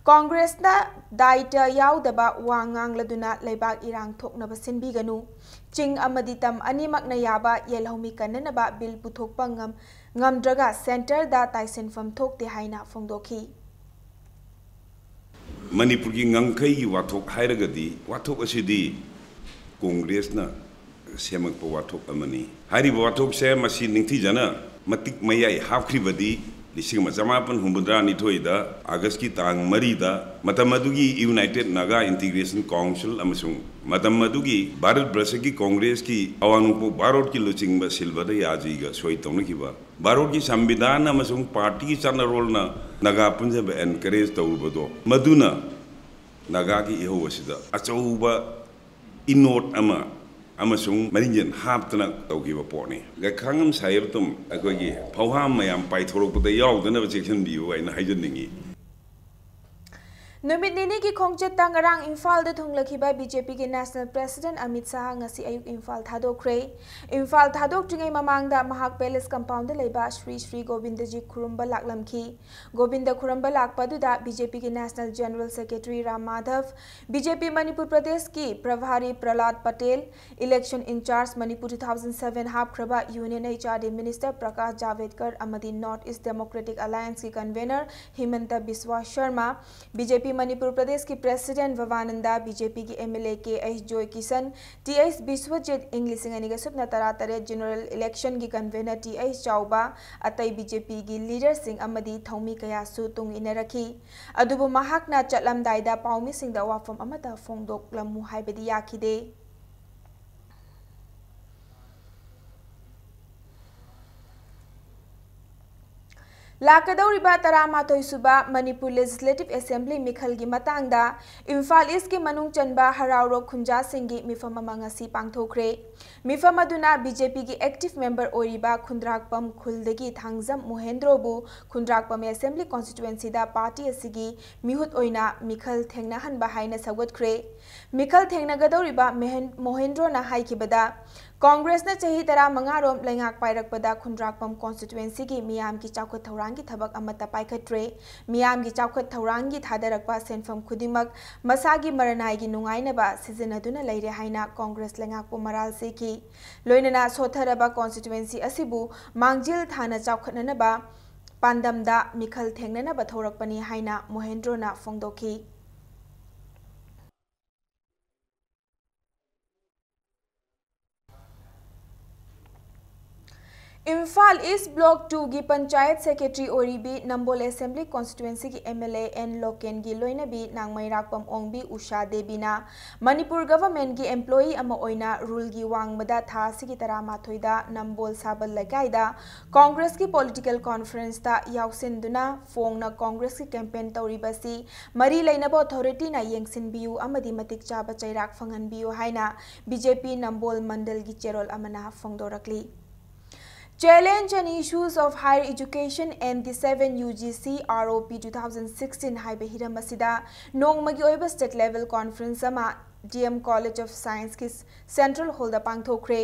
Congress ꯅ ꯗꯥꯏꯇ ꯌꯥꯎꯗꯕ ꯋꯥ ꯉꯥꯡꯂꯗꯨꯅ ꯂꯩꯕꯥꯛ ꯏꯔꯥꯡ ꯊꯣꯛꯅꯕ ꯁꯤꯟꯕꯤꯒꯅꯨ꯫ ꯆꯤꯡ ꯑꯃꯗꯤ ꯇꯝ ꯑꯅꯤꯃꯛꯅ ꯌꯥꯕ ꯌꯦꯜꯍꯧꯃꯤ ꯀꯟꯅꯅꯕ bill ꯄꯨꯊꯣꯛꯄ ꯉꯝ-, ꯉꯝꯗ꯭ꯔꯒ Centre ꯗ ꯇꯥꯏꯁꯤꯟꯐꯝ ꯊꯣꯛꯇꯦ ꯍꯥꯏꯅ ꯐꯣꯡꯗꯣꯛꯈꯤ꯫ ꯃꯅꯤꯄꯨꯔꯒꯤ ꯉꯝꯈꯩꯒꯤ ꯋꯥꯊꯣꯛ ꯍꯥꯏꯔꯒꯗꯤ, ꯋꯥꯊꯣꯛ ꯑꯁꯤꯗꯤ Congress ꯅ ꯁꯦꯝꯃꯛꯄ ꯋꯥꯊꯣꯛ ꯑꯃꯅꯤ꯫ ꯍꯥꯏꯔꯤꯕ ꯋꯥꯊꯣꯛꯁꯦ ꯃꯁꯤ ꯅꯤꯡꯊꯤꯖꯅ ꯃꯇꯤꯛ ꯃꯌꯥꯏ ꯍꯥꯞꯈ꯭ꯔꯤꯕꯗꯤ ꯂꯤꯁꯤꯡ ꯑꯃ ꯆꯃꯥꯄꯟ ꯍꯨꯝꯐꯨꯇꯔꯥ ꯅꯤꯊꯣꯏꯗ ꯑꯥꯒꯁꯀꯤ ꯇꯥꯡ ꯃꯔꯤꯗ ꯃꯇꯝ ꯑꯗꯨꯒꯤ United Naga Integration Council ꯑꯃꯁꯨꯡ ꯃꯇꯝ ꯑꯗꯨꯒꯤ ꯚꯥꯔꯠ ꯕꯔꯁꯀꯤ ꯀꯣꯡꯒ꯭ꯔꯦꯁꯀꯤ ꯑꯋꯥꯡ ꯅꯣꯡꯄꯣꯛ ꯚꯥꯔꯣꯠꯀꯤ ꯂꯨꯆꯤꯡꯕ ꯁꯤꯜꯚꯗ ꯌꯥꯖꯤꯒ ꯁꯣꯏ ꯇꯧꯅꯈꯤꯕ ꯚꯥꯔꯣꯠꯀꯤ ꯁꯪꯕꯤꯙꯥꯟ ꯑꯃꯁꯨꯡ ꯄꯥꯔꯇꯤꯒꯤ ꯆꯠꯅꯔꯣꯜꯅ ꯅꯥꯒꯥ ꯄꯨꯟꯁꯤꯟꯕ encourage ꯇꯧꯔꯨꯕꯗꯣ, ꯃꯗꯨꯅ ꯅꯥꯒꯥꯒꯤ ꯏꯍꯧ ꯑꯁꯤꯗ ꯑꯆꯧꯕ ꯏꯅꯣꯠ ꯑꯃ ꯑꯃꯁꯨꯡ ꯃꯔꯤꯡꯖꯦꯜ ꯍꯥꯞꯇꯅ ꯇꯧꯈꯤꯕ ꯄꯣꯠꯅꯤ꯫ ꯒꯈꯥꯡꯉꯝ ꯁꯥꯍꯦꯕꯇꯨꯝ ꯑꯩꯈꯣꯏꯒꯤ ꯐꯧꯍꯥꯝ ꯃꯌꯥꯝ ꯄꯥꯏꯊꯣꯔꯛꯄꯗ ꯌꯥꯎꯗꯅꯕ ꯆꯦꯛꯁꯤꯟꯕꯤꯌꯨ ꯍꯥꯏꯅ ꯍꯥꯏꯖꯅꯤꯡꯏ꯫ ꯅꯨꯃꯤꯠ ꯅꯤꯅꯤꯒꯤ ꯈꯣꯡꯆꯠꯇ ꯉꯔꯥꯡ ꯏꯝꯐꯥꯜꯗ ꯊꯨꯡꯂꯈꯤꯕ BJPꯒꯤ National President ꯑꯃꯤꯠ ꯁꯥꯍ ꯉꯁꯤ ꯑꯌꯨꯛ ꯏꯝꯐꯥꯜ ꯊꯥꯗꯣꯛꯈ꯭ꯔꯦ꯫ ꯏꯝꯐꯥꯜ ꯊꯥꯗꯣꯛꯇ꯭ꯔꯤꯉꯩ ꯃꯃꯥꯡꯗ ꯃꯍꯥꯛ Palace Compoundꯗ ꯂꯩꯕ ꯁ꯭ꯔꯤ ꯁ꯭ꯔꯤ ꯒꯣꯕꯤꯟꯗꯖꯤ ꯈꯨꯔꯨꯝꯕ ꯂꯥꯛꯂꯝꯈꯤ꯫ ꯒꯣꯕꯤꯟꯗ ꯈꯨꯔꯨꯝꯕ ꯂꯥꯛꯄ ꯑꯗꯨꯗ BJPꯒꯤ National General Secretary Ram Madhab, BJP Manipur ꯄ꯭ꯔꯗꯦꯁꯀꯤ ꯄ꯭ꯔꯚꯥꯔꯤ ꯄ꯭ꯔꯍꯂꯥꯗ Patel, Election in charge Manipur two thousand seven ꯍꯥꯞꯈ꯭ꯔꯕ Union HRD Minister Prakash ꯖꯥꯚꯦꯗꯀꯔ ꯑꯃꯗꯤ North East Democratic Allianceꯀꯤ convener ꯍꯤꯃꯟꯇ ꯕꯤꯁ꯭ꯋꯥ Sharma, BJP Manipur ꯄ꯭ꯔꯗꯦꯁꯀꯤ President ꯚꯕꯥꯅꯟꯗ, BJPꯒꯤ MLA ꯀꯦ ꯑꯩꯆ ꯖꯣꯏ ꯀꯤꯁꯟ, ꯇꯤ ꯑꯩꯆ ꯕꯤꯁ꯭ꯋꯖꯤꯠ, ꯏꯪ ꯂꯤꯁꯤꯡ ꯑꯅꯤꯒ ꯁꯨꯞꯅ ꯇꯔꯥꯇꯔꯦꯠ general electionꯒꯤ convener ꯇꯤ ꯑꯩꯆ ꯆꯥꯎꯕ, ꯑꯇꯩ BJPꯒꯤ leaderꯁꯤꯡ ꯑꯃꯗꯤ ꯊꯧꯃꯤ ꯀꯌꯥꯁꯨ ꯇꯨꯡ ꯏꯟꯅꯔꯛꯈꯤ꯫ ꯑꯗꯨꯕꯨ ꯃꯍꯥꯛꯅ ꯆꯠꯂꯝꯗꯥꯏꯗ ꯄꯥꯎꯃꯤꯁꯤꯡꯗ ꯋꯥꯐꯝ ꯑꯃꯠꯇ ꯐꯣꯡꯗꯣꯛꯂꯝꯃꯨ ꯍꯥꯏꯕꯗꯤ ꯌꯥꯈꯤꯗꯦ꯫ ꯂꯥꯛꯀꯗꯧꯔꯤꯕ ꯇꯔꯥꯃꯥꯊꯣꯏ ꯁꯨꯕ ꯃꯅꯤꯄꯨꯔ Legislative Assembly ꯃꯤꯈꯜꯒꯤ ꯃꯇꯥꯡꯗ ꯏꯝꯐꯥꯜ Eastꯀꯤ ꯃꯅꯨꯡ ꯆꯟꯕ ꯍꯔꯥꯎꯔꯣꯛ ꯈꯨꯟꯖꯥꯁꯤꯡꯒꯤ ꯃꯤꯐꯝ ꯑꯃ ꯉꯁꯤ ꯄꯥꯡꯊꯣꯛꯈ꯭ꯔꯦ꯫ ꯃꯤꯐꯝ ꯑꯗꯨꯅ BJPꯒꯤ active member ꯑꯣꯏꯔꯤꯕ ꯈꯨꯟꯗ꯭ꯔꯥꯛꯄꯝ ꯈꯨꯜꯗꯒꯤ ꯊꯥꯡꯖꯝ ꯃꯣꯍꯦꯟꯗ꯭ꯔꯣꯕꯨ ꯈꯨꯟꯗ꯭ꯔꯥꯛꯄꯝ Assembly Constituencyꯗ party ꯑꯁꯤꯒꯤ ꯃꯤꯍꯨꯠ ꯑꯣꯏꯅ ꯃꯤꯈꯜ ꯊꯦꯡꯅꯍꯟꯕ ꯍꯥꯏꯅ ꯁꯧꯒꯠꯈ꯭ꯔꯦ꯫ ꯃꯤꯈꯜ ꯊꯦꯡꯅꯒꯗꯧꯔꯤꯕ ꯃꯦꯍꯦꯟ-, ꯃꯣꯍꯦꯟꯗ꯭ꯔꯣꯅ ꯍꯥꯏꯈꯤꯕꯗ, ꯀꯣꯡꯒ꯭ꯔꯦꯁꯅ ꯆꯍꯤ ꯇꯔꯥꯃꯉꯥꯔꯣꯝ ꯂꯩꯉꯥꯛ ꯄꯥꯏꯔꯛꯄꯗ ꯈꯨꯟꯗ꯭ꯔꯥꯛꯄꯝ Constituencyꯒꯤ ꯃꯤꯌꯥꯝꯒꯤ ꯆꯥꯎꯈꯠ ꯊꯧꯔꯥꯡꯒꯤ ꯊꯕꯛ ꯑꯃꯠꯇ ꯄꯥꯏꯈꯠꯇ꯭ꯔꯦ꯫ ꯃꯤꯌꯥꯝꯒꯤ ꯆꯥꯎꯈꯠ ꯊꯧꯔꯥꯡꯒꯤ ꯊꯥꯗꯔꯛꯄ ꯁꯦꯟꯐꯝ ꯈꯨꯗꯤꯡꯃꯛ ꯃꯁꯥꯒꯤ ꯃꯔꯅꯥꯏꯒꯤ ꯅꯨꯡꯉꯥꯏꯅꯕ ꯁꯤꯖꯤꯟꯅꯗꯨꯅ ꯂꯩꯔꯦ ꯍꯥꯏꯅ ꯀꯣꯡꯒ꯭ꯔꯦꯁ ꯂꯩꯉꯥꯛꯄꯨ ꯃꯔꯥꯜ ꯁꯤꯈꯤ꯫ ꯂꯣꯏꯅꯅ ꯁꯣꯠꯊꯔꯕ constituency ꯑꯁꯤꯕꯨ ꯃꯥꯡꯖꯤꯜ ꯊꯥꯅ ꯆꯥꯎꯈꯠꯅꯅꯕ ꯄꯥꯟꯗꯝꯗ ꯃꯤꯈꯜ ꯊꯦꯡꯅꯅꯕ ꯊꯣꯔꯛꯄꯅꯤ ꯍꯥꯏꯅ ꯃꯣꯍꯦꯟꯗ꯭ꯔꯣꯅ ꯐꯣꯡꯗꯣꯛꯈꯤ꯫ ꯏꯝꯐꯥꯜ ꯏꯁ ꯕ꯭ꯂꯣꯛ ꯇꯨꯒꯤ ꯄꯟꯆꯥꯌꯠ ꯁꯦꯀ꯭ꯔꯦꯇꯔꯤ ꯑꯣꯏꯔꯤꯕꯤ ꯅꯝꯕꯣꯜ ꯑꯦꯁꯦꯝꯕ꯭ꯂꯤ ꯀꯣꯟꯁꯇꯤꯇ꯭ꯋꯦꯟꯁꯤꯒꯤ ꯑꯦꯝ ꯑꯦꯜ ꯑꯦ ꯑꯦꯟ ꯂꯣꯀꯦꯟꯒꯤ ꯂꯣꯏꯅꯕꯤ ꯅꯥꯡꯃꯩꯔꯥꯛꯄꯝ ꯑꯣꯡꯕꯤ ꯎꯁꯥ ꯗꯦꯕꯤꯅ ꯃꯅꯤꯄꯨꯔ ꯒꯚꯔꯟꯃꯦꯟꯠꯀꯤ ꯑꯦꯝꯄ꯭ꯂꯣꯌꯤ ꯑꯃ ꯑꯣꯏꯅ ꯔꯨꯜꯒꯤ ꯋꯥꯡꯃꯗ ꯊꯥ ꯑꯁꯤꯒꯤ ꯇꯔꯥꯃꯥꯊꯣꯏꯗ ꯅꯝꯕꯣꯜ ꯁꯥꯕꯜ ꯂꯩꯀꯥꯏꯗ ꯀꯣꯡꯒ꯭ꯔꯦꯁꯀꯤ ꯄꯣꯂꯤꯇꯤꯀꯦꯜ ꯀꯣꯟꯐ꯭ꯔꯦꯟꯁꯇ ꯌꯥꯎꯁꯤꯟꯗꯨꯅ ꯐꯣꯡꯅ ꯀꯣꯡꯒ꯭ꯔꯦꯁꯀꯤ ꯀꯦꯝꯄꯦꯟ ꯇꯧꯔꯤꯕ ꯑꯁꯤ ꯃꯔꯤ ꯂꯩꯅꯕ ꯑꯣꯊꯣꯔꯤꯇꯤꯅ ꯌꯦꯡꯁꯤꯟꯕꯤꯌꯨ ꯑꯃꯗꯤ ꯃꯇꯤꯛ ꯆꯥꯕ ꯆꯩꯔꯥꯛ ꯐꯪꯍꯟꯕꯤꯌꯨ ꯍꯥꯏꯅ ꯕꯤ ꯖꯦ ꯄꯤ ꯅꯝꯕꯣꯜ ꯃꯟꯗꯜꯒꯤ ꯆꯦꯔꯣꯜ ꯑꯃꯅ ꯐꯣꯡꯗꯣꯔꯛꯂꯤ꯫ Challenge and Issues of Higher Education and the seven U G C R O P two thousand sixteen ꯍꯥꯏꯕ ꯍꯤꯔꯝ ꯑꯁꯤꯗ ꯅꯣꯡꯃꯒꯤ ꯑꯣꯏꯕ state level conference ꯑꯃ D M College of Scienceꯀꯤ Central Hallꯗ ꯄꯥꯡꯊꯣꯛꯈ꯭ꯔꯦ꯫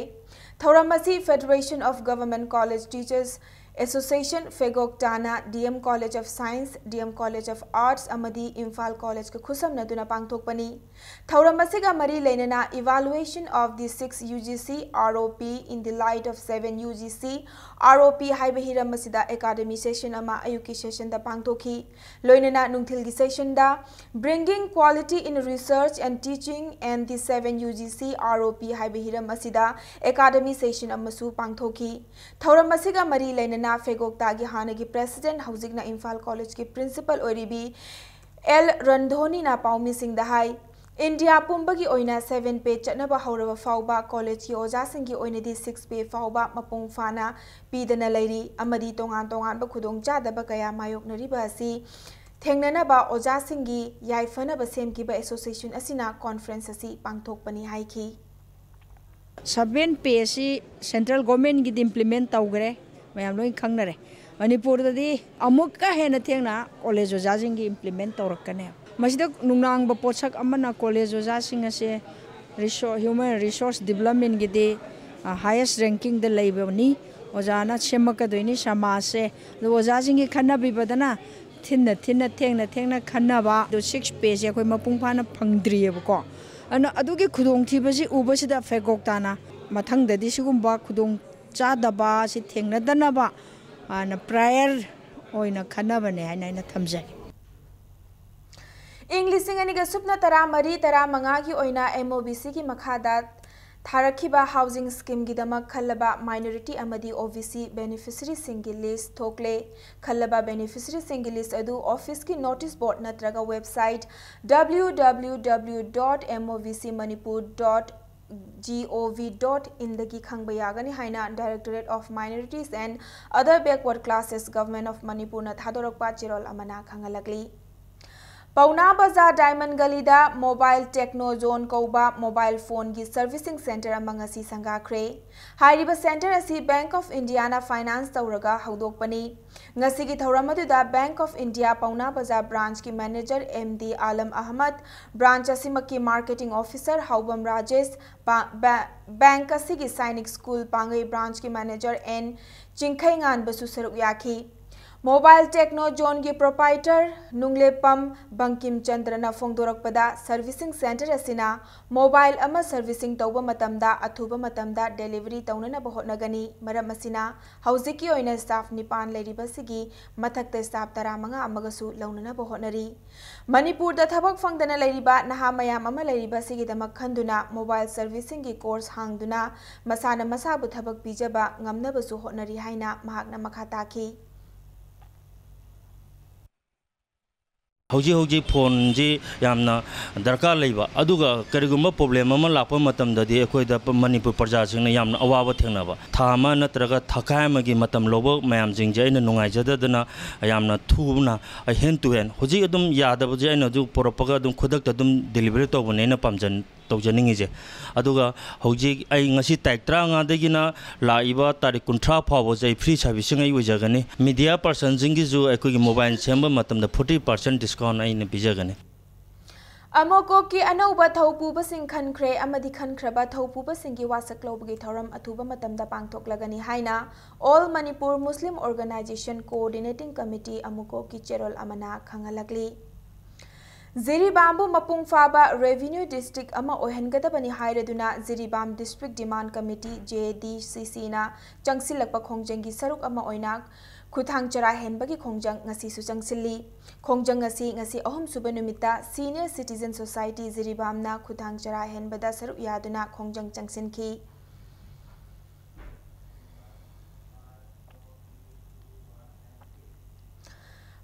ꯊꯧꯔꯝ ꯑꯁꯤ Federation of Government College Teachers Association, ꯐꯦꯒꯣꯛꯇꯥꯅ D M College of Science, D M College of Arts ꯑꯃꯗꯤ ꯏꯝꯐꯥꯜ ꯀꯣꯂꯦꯖꯀ ꯈꯨꯠꯁꯝꯅꯗꯨꯅ ꯄꯥꯡꯊꯣꯛꯄꯅꯤ꯫ ꯊꯧꯔꯝ ꯑꯁꯤꯒ ꯃꯔꯤ ꯂꯩꯅꯅ Evaluation of the six U G C R O P in the light of seven U G C R O P ꯍꯥꯏꯕ ꯍꯤꯔꯝ ꯑꯁꯤꯗ academy session ꯑꯃ ꯑꯌꯨꯛꯀꯤ sessionꯗ ꯄꯥꯡꯊꯣꯛꯈꯤ꯫ ꯂꯣꯏꯅꯅ ꯅꯨꯡꯊꯤꯜꯒꯤ sessionꯗ Bringing Quality in Research and Teaching and the seven U G C R O P ꯍꯥꯏꯕ ꯍꯤꯔꯝ ꯑꯁꯤꯗ academy session ꯑꯃꯁꯨ ꯄꯥꯡꯊꯣꯛꯈꯤ꯫ ꯊꯧꯔꯝ ꯑꯁꯤꯒ ꯃꯔꯤ ꯂꯩꯅꯅ ꯐꯦꯒꯣꯛꯇꯥꯒꯤ ꯍꯥꯟꯅꯒꯤ president, ꯍꯧꯖꯤꯛꯅ ꯏꯝꯐꯥꯜ ꯀꯣꯂꯦꯖꯀꯤ principal ꯑꯣꯏꯔꯤꯕꯤ ꯑꯦꯜ ꯔꯟꯙꯣꯅꯤꯅ ꯄꯥꯎꯃꯤꯁꯤꯡꯗ ꯍꯥꯏ, ꯏꯟꯗꯤꯌꯥ ꯄꯨꯝꯕꯒꯤ ꯑꯣꯏꯅ seven pay ꯆꯠꯅꯕ ꯍꯧꯔꯕ ꯐꯥꯎꯕ ꯀꯣꯂꯦꯖꯀꯤ ꯑꯣꯖꯥꯁꯤꯡꯒꯤ ꯑꯣꯏꯅꯗꯤ six pay ꯐꯥꯎꯕ ꯃꯄꯨꯡ ꯐꯥꯅ ꯄꯤꯗꯅ ꯂꯩꯔꯤ ꯑꯃꯗꯤ ꯇꯣꯉꯥꯟ ꯇꯣꯉꯥꯟꯕ ꯈꯨꯗꯣꯡꯆꯥꯗꯕ ꯀꯌꯥ ꯃꯥꯌꯣꯛꯅꯔꯤꯕ ꯑꯁꯤ ꯊꯦꯡꯅꯅꯕ ꯑꯣꯖꯥꯁꯤꯡꯒꯤ ꯌꯥꯏꯐꯅꯕ ꯁꯦꯝꯈꯤꯕ association ꯑꯁꯤꯅ conference ꯑꯁꯤ ꯄꯥꯡꯊꯣꯛꯄꯅꯤ ꯍꯥꯏꯈꯤ꯫ Seven pay ꯑꯁꯤ central governmentꯒꯤꯗꯤ implement ꯇꯧꯈ꯭ꯔꯦ, ꯃꯌꯥꯝ ꯂꯣꯏ ꯈꯪꯅꯔꯦ꯫ ꯃꯅꯤꯄꯨꯔꯗꯗꯤ ꯑꯃꯨꯛꯀ ꯍꯦꯟꯅ ꯊꯦꯡꯅ ꯀꯣꯂꯦꯖ ꯑꯣꯖꯥꯁꯤꯡꯒꯤ implement ꯇꯧꯔꯛꯀꯅꯦꯕ꯫ ꯃꯁꯤꯗ ꯅꯨꯡꯅꯥꯡꯕ ꯄꯣꯠꯁꯛ ꯑꯃꯅ ꯀꯣꯂꯦꯖ ꯑꯣꯖꯥꯁꯤꯡ ꯑꯁꯦ ꯔꯤꯁꯣ-, human resource developmentꯒꯤꯗꯤ, ꯑ, highest rankingꯗ ꯂꯩꯕꯅꯤ꯫ ꯑꯣꯖꯥꯅ ꯁꯦꯝꯃꯛꯀꯗꯣꯏꯅꯤ ꯁꯃꯥꯖꯁꯦ꯫ ꯑꯗꯨ ꯑꯣꯖꯥꯁꯤꯡꯒꯤ ꯈꯟꯅꯕꯤꯕꯗꯅ ꯊꯤꯟꯅ ꯊꯤꯟꯅ ꯊꯦꯡꯅ ꯊꯦꯡꯅ ꯈꯟꯅꯕ꯫ ꯑꯗꯨ six payꯁꯦ ꯑꯩꯈꯣꯏ ꯃꯄꯨꯡ ꯐꯥꯅ ꯐꯪꯗ꯭ꯔꯤꯑꯕꯀꯣ꯫ ꯑꯗꯨꯅ ꯑꯗꯨꯒꯤ ꯈꯨꯗꯣꯡꯊꯤꯕꯁꯤ ꯎꯕꯁꯤꯗ ꯐꯦꯒꯣꯛꯇꯥꯅ ꯃꯊꯪꯗꯗꯤ ꯁꯤꯒꯨꯝꯕ ꯈꯨꯗꯣꯡ ꯆꯥꯗꯕ ꯑꯁꯤ ꯊꯦꯡꯅꯗꯅꯕ, ꯑꯅ, prior ꯑꯣꯏꯅ ꯈꯟꯅꯕꯅꯦ ꯍꯥꯏꯅ ꯑꯩꯅ ꯊꯝꯖꯒꯦ꯫ ꯏꯪ ꯂꯤꯁꯤꯡ ꯑꯅꯤꯒ ꯁꯨꯞꯅ ꯇꯔꯥꯃꯔꯤ ꯇꯔꯥꯃꯉꯥꯒꯤ ꯑꯣꯏꯅ M O B Cꯒꯤ ꯃꯈꯥꯗ ꯊꯥꯔꯛꯈꯤꯕ ꯍꯥꯎꯖꯤꯡ ꯁ꯭ꯀꯤꯝꯒꯤꯗꯃꯛ ꯈꯜꯂꯕ ꯃꯥꯏꯅꯣꯔꯤꯇꯤ ꯑꯃꯗꯤ ꯑꯣ ꯕꯤ ꯁꯤ ꯕꯦꯅꯤꯐꯤꯁꯔꯤꯁꯤꯡꯒꯤ ꯂꯤꯁ꯭ꯠ ꯊꯣꯛꯂꯦ꯫ ꯈꯜꯂꯕ ꯕꯦꯅꯤꯐꯤꯁꯔꯤꯁꯤꯡꯒꯤ ꯂꯤꯁ꯭ꯠ ꯑꯗꯨ ꯑꯣꯐꯤꯁꯀꯤ ꯅꯣꯇꯤꯁ ꯕꯣꯔꯗ ꯅꯠꯇ꯭ꯔꯒ website W W W dot M O V C Manipur dot G O V dot in ꯗꯒꯤ ꯈꯪꯕ ꯌꯥꯒꯅꯤ ꯍꯥꯏꯅ Directorate of Minorities and Other Backward Classes, Government of Manipur ꯅ ꯊꯥꯗꯣꯔꯛꯄ ꯆꯦꯔꯣꯜ ꯑꯃꯅ ꯈꯪꯍꯜꯂꯛꯂꯤ꯫ ꯄꯧꯅꯥ ꯕꯖꯥꯔ ꯗꯥꯏꯃꯟ ꯒꯂꯤꯗ ꯃꯣꯕꯥꯏꯜ ꯇꯦꯛꯅꯣ ꯖꯣꯟ ꯀꯧꯕ ꯃꯣꯕꯥꯏꯜ ꯐꯣꯟꯒꯤ ꯁꯔꯚꯤꯁꯤꯡ ꯁꯦꯟꯇꯔ ꯑꯃ ꯉꯁꯤ ꯁꯪꯒꯥꯈ꯭ꯔꯦ꯫ ꯍꯥꯏꯔꯤꯕ ꯁꯦꯟꯇꯔ ꯑꯁꯤ ꯕꯦꯡꯛ ꯑꯣꯐ ꯏꯟꯗꯤꯌꯥꯅ ꯐꯥꯏꯅꯥꯟꯁ ꯇꯧꯔꯒ ꯍꯧꯗꯣꯛꯄꯅꯤ꯫ ꯉꯁꯤꯒꯤ ꯊꯧꯔꯝ ꯑꯗꯨꯗ bank of India Paona Bazar ꯕ꯭ꯔꯥꯟꯆꯀꯤ manager M D Alam Ahmad, branch ꯑꯁꯤꯃꯛꯀꯤ ꯃꯥꯔꯀꯦꯇꯤꯡ ꯑꯣꯐꯤꯁꯔ ꯍꯥꯎꯕꯝ ꯔꯥꯖꯦꯁ, ꯕ-, ꯕ-, ꯕꯦꯡꯛ ꯑꯁꯤꯒꯤ ꯁꯥꯏꯅꯤꯛ ꯁ꯭ꯀꯨꯜ ꯄꯥꯡꯒꯩ ꯕ꯭ꯔꯥꯟꯆꯀꯤ ꯃꯦꯅꯦꯖꯔ ꯑꯦꯟ ꯆꯤꯡꯈꯩꯉꯥꯟꯕꯁꯨ ꯁꯔꯨꯛ ꯌꯥꯈꯤ꯫ ꯃꯣꯕꯥꯏꯜ ꯇꯦꯛꯅꯣ ꯖꯣꯟꯒꯤ ꯄ꯭ꯔꯣꯄꯥꯏꯇꯔ ꯅꯨꯡꯂꯦꯞꯄꯝ ꯕꯪꯀꯤꯝ ꯆꯟꯗ꯭ꯔꯅ ꯐꯣꯡꯗꯣꯔꯛꯄꯗ, ꯁꯔꯚꯤꯁꯤꯡ ꯁꯦꯟꯇꯔ ꯑꯁꯤꯅ ꯃꯣꯕꯥꯏꯜ ꯑꯃ ꯁꯔꯚꯤꯁꯤꯡ ꯇꯧꯕ ꯃꯇꯝꯗ ꯑꯊꯨꯕ ꯃꯇꯝꯗ ꯗꯦꯂꯤꯚꯔꯤ ꯇꯧꯅꯅꯕ ꯍꯣꯠꯅꯒꯅꯤ꯫ ꯃꯔꯝ ꯑꯁꯤꯅ, ꯍꯧꯖꯤꯛꯀꯤ ꯑꯣꯏꯅ ꯁ꯭ꯇꯥꯐ ꯅꯤꯄꯥꯟ ꯂꯩꯔꯤꯕꯁꯤꯒꯤ ꯃꯊꯛꯇ ꯁ꯭ꯇꯥꯐ ꯇꯔꯥꯃꯉꯥ ꯑꯃꯒꯁꯨ ꯂꯧꯅꯅꯕ ꯍꯣꯠꯅꯔꯤ꯫ ꯃꯅꯤꯄꯨꯔꯗ ꯊꯕꯛ ꯐꯪꯗꯅ ꯂꯩꯔꯤꯕ ꯅꯍꯥ ꯃꯌꯥꯝ ꯑꯃ ꯂꯩꯔꯤꯕ ꯑꯁꯤꯒꯤꯗꯃꯛ ꯈꯟꯗꯨꯅ ꯃꯣꯕꯥꯏꯜ ꯁꯔꯚꯤꯁꯤꯡꯒꯤ ꯀꯣꯔꯁ ꯍꯥꯡꯗꯨꯅ ꯃꯁꯥꯅ ꯃꯁꯥꯕꯨ ꯊꯕꯛ ꯄꯤꯖꯕ ꯉꯝꯅꯕꯁꯨ ꯍꯣꯠꯅꯔꯤ ꯍꯥꯏꯅ ꯃꯍꯥꯛꯅ ꯃꯈꯥ ꯇꯥꯈꯤ꯫ ꯍꯧꯖꯤꯛ ꯍꯧꯖꯤꯛ ꯐꯣꯟꯁꯤ ꯌꯥꯝꯅ ꯗꯔꯀꯥꯔ ꯂꯩꯕ, ꯑꯗꯨꯒ ꯀꯔꯤꯒꯨꯝꯕ ꯄ꯭ꯔꯣꯕ꯭ꯂꯦꯝ ꯑꯃ ꯂꯥꯛꯄ ꯃꯇꯝꯗꯗꯤ ꯑꯩꯈꯣꯏꯗ ꯃꯅꯤꯄꯨꯔ ꯄ꯭ꯔꯖꯥꯁꯤꯡꯅ ꯌꯥꯝꯅ ꯑꯋꯥꯕ ꯊꯦꯡꯅꯕ, ꯊꯥ ꯑꯃ ꯅꯠꯇ꯭ꯔꯒ ꯊꯥꯈꯥꯏ ꯑꯃꯒꯤ ꯃꯇꯝ ꯂꯧꯕ ꯃꯌꯥꯝꯁꯤꯡꯁꯦ ꯑꯩꯅ ꯅꯨꯡꯉꯥꯏꯖꯗꯗꯅ ꯌꯥꯝꯅ ꯊꯨꯅ, ꯍꯦꯟ ꯇꯨ ꯍꯦꯟ, ꯍꯧꯖꯤꯛ ꯑꯗꯨꯝ ꯌꯥꯗꯕꯁꯦ ꯑꯩꯅ ꯍꯧꯖꯤꯛ ꯄꯨꯔꯛꯄꯒ ꯑꯗꯨꯝ ꯈꯨꯗꯛꯇ ꯑꯗꯨꯝ ꯗꯦꯂꯤꯚꯔꯤ ꯇꯧꯕꯅꯦ ꯑꯩꯅ ꯄꯥꯝꯖ ꯇꯧꯖꯅꯤꯡꯉꯤꯁꯦ꯫ ꯑꯗꯨꯒ ꯍꯧꯖꯤꯛ ꯑꯩ ꯉꯁꯤ ꯇꯥꯔꯤꯛ ꯇꯔꯥꯃꯉꯥꯗꯒꯤꯅ ꯂꯥꯛꯏꯕ ꯇꯥꯔꯤꯛ ꯀꯨꯟꯊ꯭ꯔꯥ ꯐꯥꯎꯕꯁꯦ ꯑꯩ ꯐ꯭ꯔꯤ ꯁꯥꯔꯚꯤꯁꯤꯡ ꯑꯩ ꯑꯣꯏꯖꯒꯅꯤ꯫ ꯃꯤꯗꯤꯌꯥ ꯄꯔꯁꯟꯁꯤꯡꯒꯤꯁꯨ ꯑꯩꯈꯣꯏꯒꯤ ꯃꯣꯕꯥꯏꯜ ꯁꯦꯝꯕ ꯃꯇꯝꯗ ꯐꯣꯔꯇꯤ ꯄꯥꯔꯁꯦꯟ ꯗꯤꯁꯀꯥꯎꯟ ꯑꯩꯅ ꯄꯤꯖꯒꯅꯤ꯫ ꯑꯃꯣꯀꯣꯛꯀꯤ ꯑꯅꯧꯕ ꯊꯧꯄꯨꯕꯁꯤꯡ ꯈꯟꯈ꯭ꯔꯦ ꯑꯃꯗꯤ ꯈꯟꯈ꯭ꯔꯕ ꯊꯧꯄꯨꯕꯁꯤꯡꯒꯤ ꯋꯥꯁꯛ ꯂꯧꯕꯒꯤ ꯊꯧꯔꯝ ꯑꯊꯨꯕ ꯃꯇꯝꯗ ꯄꯥꯡꯊꯣꯛꯂꯒꯅꯤ ꯍꯥꯏꯅ All Manipur Muslim Organisation Coordinating Committee ꯑꯃꯨꯀꯣꯛꯀꯤ ꯆꯦꯔꯣꯜ ꯑꯃꯅ ꯈꯪꯍꯜꯂꯛꯂꯤ꯫ ꯖꯤꯔꯤꯕꯥꯝꯕꯨ ꯃꯄꯨꯡ ꯐꯥꯕ ꯔꯦꯚꯤꯅ꯭ꯌꯨ ꯗꯤꯁꯇ꯭ꯔꯤꯛ ꯑꯃ ꯑꯣꯏꯍꯟꯒꯗꯕꯅꯤ ꯍꯥꯏꯔꯗꯨꯅ ꯖꯤꯔꯤꯕꯥꯝ ꯗꯤꯁꯇ꯭ꯔꯤꯛ ꯗꯤꯃꯥꯟ ꯀꯃꯤꯇꯤ, ꯖꯦ ꯗꯤ ꯁꯤ ꯁꯤꯅ ꯆꯪꯁꯤꯜꯂꯛꯄ ꯈꯣꯡꯖꯪꯒꯤ ꯁꯔꯨꯛ ꯑꯃ ꯑꯣꯏꯅ ꯈꯨꯊꯥꯡ ꯆꯔꯥ ꯍꯦꯟꯕꯒꯤ ꯈꯣꯡꯖꯪ ꯉꯁꯤꯁꯨ ꯆꯪꯁꯤꯜꯂꯤ꯫ ꯈꯣꯡꯖꯪ ꯑꯁꯤ ꯉꯁꯤ ꯑꯍꯨꯝꯁꯨꯕ ꯅꯨꯃꯤꯠꯇ Senior Citizen Society ꯖꯤꯔꯤꯕꯥꯝꯅ ꯈꯨꯊꯥꯡ ꯆꯔꯥ ꯍꯦꯟꯕꯗ ꯁꯔꯨꯛ ꯌꯥꯗꯨꯅ ꯈꯣꯡꯖꯪ ꯆꯪꯁꯤꯟꯈꯤ꯫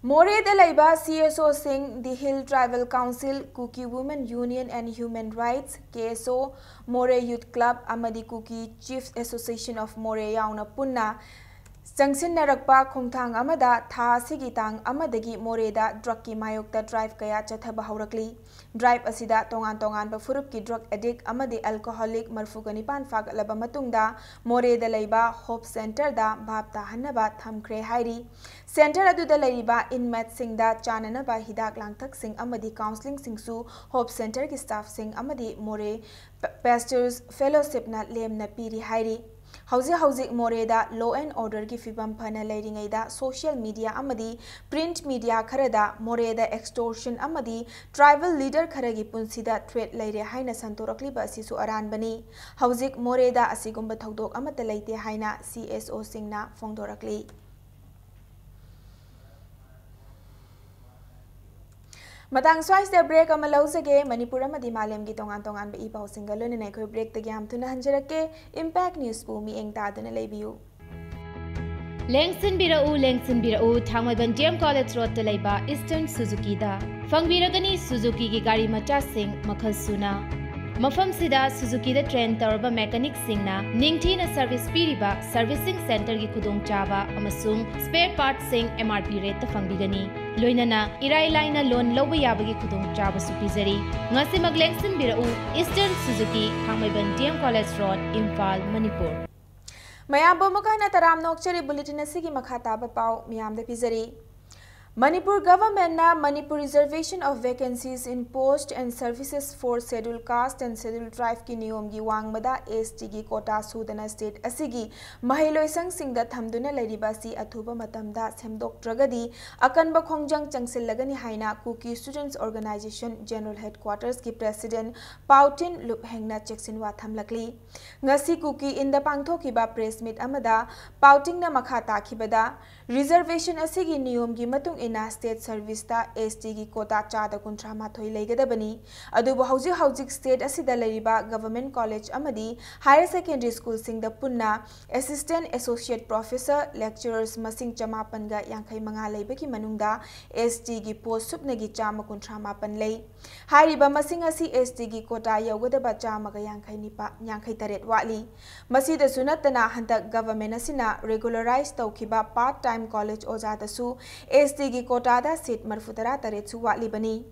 ꯃꯣꯔꯦꯗ ꯂꯩꯕ C S O ꯁꯤꯡ, The Hill Tribal Council, Kuki Women Union and Human Rights, K S O, Moreh Youth Club ꯑꯃꯗꯤ Kuki Chiefs Association of Moreh ꯌꯥꯎꯅ ꯄꯨꯟꯅ ꯆꯪꯁꯤꯟꯅꯔꯛꯄ ꯈꯣꯡꯊꯥꯡ ꯑꯃꯗ ꯊꯥ ꯑꯁꯤꯒꯤ ꯇꯥꯡ ꯑꯃꯗꯒꯤ ꯃꯣꯔꯦꯗ drugꯀꯤ ꯃꯥꯌꯣꯛꯇ drive ꯀꯌꯥ ꯆꯠꯊꯕ ꯍꯧꯔꯛꯂꯤ꯫ Drive ꯑꯁꯤꯗ ꯇꯣꯉꯥꯟ ꯇꯣꯉꯥꯟꯕ ꯐꯨꯔꯨꯞꯀꯤ drug addict ꯑꯃꯗꯤ alcoholic ꯃꯔꯤꯐꯨꯒ ꯅꯤꯄꯥꯟ ꯐꯥꯒꯠꯂꯕ ꯃꯇꯨꯡꯗ ꯃꯣꯔꯦꯗ ꯂꯩꯕ Hope Centreꯗ ꯚꯥꯞ ꯇꯥꯍꯟꯅꯕ ꯊꯝꯈ꯭ꯔꯦ ꯍꯥꯏꯔꯤ꯫ Centre ꯑꯗꯨꯗ ꯂꯩꯔꯤꯕ inmateꯁꯤꯡꯗ ꯆꯥꯅꯅꯕ ꯍꯤꯗꯥꯛ ꯂꯥꯡꯊꯛꯁꯤꯡ ꯑꯃꯗꯤ counsellingꯁꯤꯡꯁꯨ Hope Centreꯒꯤ staffꯁꯤꯡ ꯑꯃꯗꯤ ꯃꯣꯔꯦ ꯄ-, Pastors Fellowshipꯅ ꯂꯦꯝꯅ ꯄꯤꯔꯤ ꯍꯥꯏꯔꯤ꯫ ꯍꯧꯖꯤꯛ ꯍꯧꯖꯤꯛ ꯃꯣꯔꯦꯗ law and orderꯒꯤ ꯐꯤꯕꯝ ꯐꯅ ꯂꯩꯔꯤꯉꯩꯗ social media ꯑꯃꯗꯤ print media ꯈꯔꯗ ꯃꯣꯔꯦꯗ extortion ꯑꯃꯗꯤ tribal leader ꯈꯔꯒꯤ ꯄꯨꯟꯁꯤꯗ threat ꯂꯩꯔꯦ ꯍꯥꯏꯅ ꯁꯟꯗꯣꯔꯛꯂꯤꯕ ꯑꯁꯤꯁꯨ ꯑꯔꯥꯟꯕꯅꯤ꯫ ꯍꯧꯖꯤꯛ ꯃꯣꯔꯦꯗ ꯑꯁꯤꯒꯨꯝꯕ ꯊꯧꯗꯣꯛ ꯑꯃꯠꯇ ꯂꯩꯇꯦ ꯍꯥꯏꯅ C S O ꯁꯤꯡꯅ ꯐꯣꯡꯗꯣꯔꯛꯂꯤ꯫ ꯃꯇꯥꯡ ꯁ꯭ꯋꯥꯏꯁꯤꯗ break ꯑꯃ ꯂꯧꯖꯒꯦ꯫ ꯃꯅꯤꯄꯨꯔ ꯑꯃꯗꯤ ꯃꯥꯂꯦꯝꯒꯤ ꯇꯣꯉꯥꯟ ꯇꯣꯉꯥꯟꯕ ꯏ ꯄꯥꯎꯁꯤꯡꯒ ꯂꯣꯏꯅꯅ ꯑꯩꯈꯣꯏ breakꯇꯒꯤ ꯌꯥꯝ ꯊꯨꯅ ꯍꯟꯖꯔꯛꯀꯦ꯫ Impact Newsꯄꯨ ꯃꯤꯠꯌꯦꯡ ꯇꯥꯗꯨꯅ ꯂꯩꯕꯤꯌꯨ꯫ ꯂꯦꯡꯁꯤꯟꯕꯤꯔꯛꯎ, ꯂꯦꯡꯁꯤꯟꯕꯤꯔꯛꯎ, ꯊꯥꯡꯃꯩꯕꯟ D M College Roadꯇ ꯂꯩꯕ Eastern Suzukiꯗ꯫ ꯐꯪꯕꯤꯔꯒꯅꯤ Suzukiꯒꯤ ꯒꯥꯔꯤ ꯃꯆꯥꯁꯤꯡ ꯃꯈꯜ ꯁꯨꯅ꯫ ꯃꯐꯝꯁꯤꯗ Suzukiꯗ train ꯇꯧꯔꯕ mechanicꯁꯤꯡꯅ ꯅꯤꯡꯊꯤꯅ service ꯄꯤꯔꯤꯕ servicing centreꯒꯤ ꯈꯨꯗꯣꯡꯆꯥꯕ ꯑꯃꯁꯨꯡ spare partꯁꯤꯡ M R P rateꯇ ꯐꯪꯕꯤꯒꯅꯤ꯫ ꯂꯣꯏꯅꯅ ꯏꯔꯥꯏ ꯂꯥꯏꯅ loan ꯂꯧꯕ ꯌꯥꯕꯒꯤ ꯈꯨꯗꯣꯡꯆꯥꯕꯁꯨ ꯄꯤꯖꯔꯤ꯫ ꯉꯁꯤꯃꯛ ꯂꯦꯡꯁꯤꯟꯕꯤꯔꯛꯎ, Eastern Suzuki, ꯊꯥꯡꯃꯩꯕꯟ D M College Road, Imphal, Manipur. ꯃꯌꯥꯝꯕꯨ ꯑꯃꯨꯛ ꯍꯟꯅ ꯇꯔꯥꯝꯅ ꯑꯣꯛꯆꯔꯤ꯫ Bulletin ꯑꯁꯤꯒꯤ ꯃꯈꯥ ꯇꯥꯕ ꯄꯥꯎ ꯃꯤꯌꯥꯝꯗ ꯄꯤꯖꯔꯤ꯫ Manipur ꯒꯚꯔꯟꯃꯦꯟꯠꯅ Manipur Reservation of Vacancies in Post and Services for Scheduled Caste and Scheduled Tribe ꯀꯤ ꯅꯤꯌꯣꯝꯒꯤ ꯋꯥꯡꯃꯗ ꯑꯦꯁ ꯇꯤꯒꯤ ꯀꯣꯇꯥ ꯁꯨꯗꯅ ꯁ꯭ꯇꯦꯠ ꯑꯁꯤꯒꯤ ꯃꯍꯩꯂꯣꯏꯁꯪꯁꯤꯡꯗ ꯊꯝꯗꯨꯅ ꯂꯩꯔꯤꯕ ꯑꯁꯤ ꯑꯊꯨꯕ ꯃꯇꯝꯗ ꯁꯦꯝꯗꯣꯛꯇ꯭ꯔꯒꯗꯤ ꯑꯀꯟꯕ ꯈꯣꯡꯖꯪ ꯆꯪꯁꯤꯜꯂꯒꯅꯤ ꯍꯥꯏꯅ ꯀꯨꯀꯤ ꯁ꯭ꯇꯨꯗꯦꯟꯠꯁ ꯑꯣꯔꯒꯅꯥꯏꯖꯦꯁꯟ ꯖꯦꯅꯔꯦꯜ ꯍꯦꯗꯀ꯭ꯋꯥꯇꯔꯁꯀꯤ ꯄ꯭ꯔꯦꯁꯤꯗꯦꯟꯠ ꯄꯥꯎꯇꯤꯟ ꯂꯨꯞꯍꯦꯡꯅ ꯆꯦꯛꯁꯤꯟꯋꯥ ꯊꯝꯂꯛꯂꯤ꯫ ꯉꯁꯤ ꯀꯨꯀꯤ ꯏꯟꯗ ꯄꯥꯡꯊꯣꯛꯈꯤꯕ ꯄ꯭ꯔꯦꯁ ꯃꯤꯠ ꯑꯃꯗ ꯄꯥꯎꯇꯤꯟꯅ ꯃꯈꯥ ꯇꯥꯈꯤꯕꯗ, ꯔꯤꯖꯔꯕꯦꯁꯟ ꯑꯁꯤꯒꯤ ꯅꯤꯌꯣꯝꯒꯤ ꯃꯇꯨꯡ ꯏꯟꯅ ꯁ꯭ꯇꯦꯠ ꯁꯔꯚꯤꯁꯇ ꯑꯦꯁ ꯇꯤꯒꯤ ꯀꯣꯇꯥ ꯆꯥꯗ ꯀꯨꯟꯊ꯭ꯔꯥ ꯃꯥꯊꯣꯏ ꯂꯩꯒꯗꯕꯅꯤ꯫ ꯑꯗꯨꯕꯨ ꯍꯧꯖꯤꯛ ꯍꯧꯖꯤꯛ ꯁ꯭ꯇꯦꯠ ꯑꯁꯤꯗ ꯂꯩꯔꯤꯕ ꯒꯚꯔꯟꯃꯦꯟꯠ ꯀꯣꯂꯦꯖ ꯑꯃꯗꯤ ꯍꯥꯌꯔ ꯁꯦꯀꯦꯟꯗꯔꯤ ꯁ꯭ꯀꯨꯜꯁꯤꯡꯗ ꯄꯨꯟꯅ ꯑꯦꯁꯤꯁꯇꯦꯟꯠ, ꯑꯦꯁꯣꯁꯤꯌꯦꯠ ꯄ꯭ꯔꯣꯐꯦꯁꯔ, ꯂꯦꯛꯆꯔꯔꯁ ꯃꯁꯤꯡ ꯆꯃꯥꯄꯟꯒ ꯌꯥꯡꯈꯩ ꯃꯉꯥ ꯂꯩꯕꯒꯤ ꯃꯅꯨꯡꯗ ꯑꯦꯁ ꯇꯤꯒꯤ ꯄꯣꯁ ꯁꯨꯞꯅꯒꯤ ꯆꯥꯝꯃ ꯀꯨꯟꯊ꯭ꯔꯥ ꯃꯥꯄꯟ ꯂꯩ꯫ ꯍꯥꯏꯔꯤꯕ ꯃꯁꯤꯡ ꯑꯁꯤ ꯑꯦꯁ ꯇꯤꯒꯤ ꯀꯣꯇꯥ ꯌꯧꯒꯗꯕ ꯆꯥꯝꯃꯒ ꯌꯥꯡꯈꯩ ꯅꯤꯄꯥꯜ, ꯌꯥꯡꯈꯩ ꯇꯔꯦꯠ ꯋꯥꯠꯂꯤ꯫ ꯃꯁꯤꯗꯁꯨ ꯅꯠꯇꯅ, ꯍꯟꯗꯛ ꯒꯚꯔꯟꯃꯦꯟꯠ ꯑꯁꯤꯅ ꯔꯦꯒꯨꯂꯔꯥꯏꯖ ꯇꯧꯈꯤꯕ ꯄꯥꯔꯠ ꯇꯥꯏꯝ ꯀꯣꯂꯦꯖ ꯑꯣꯖꯥꯗꯁꯨ ꯑꯦꯁ ꯇꯤꯒꯤ ꯀꯣꯇꯥꯗ ꯁꯤꯠ ꯃꯔꯤꯐꯨꯇꯔꯥ ꯇꯔꯦꯠꯁꯨ ꯋꯥꯠꯂꯤꯕꯅꯤ꯫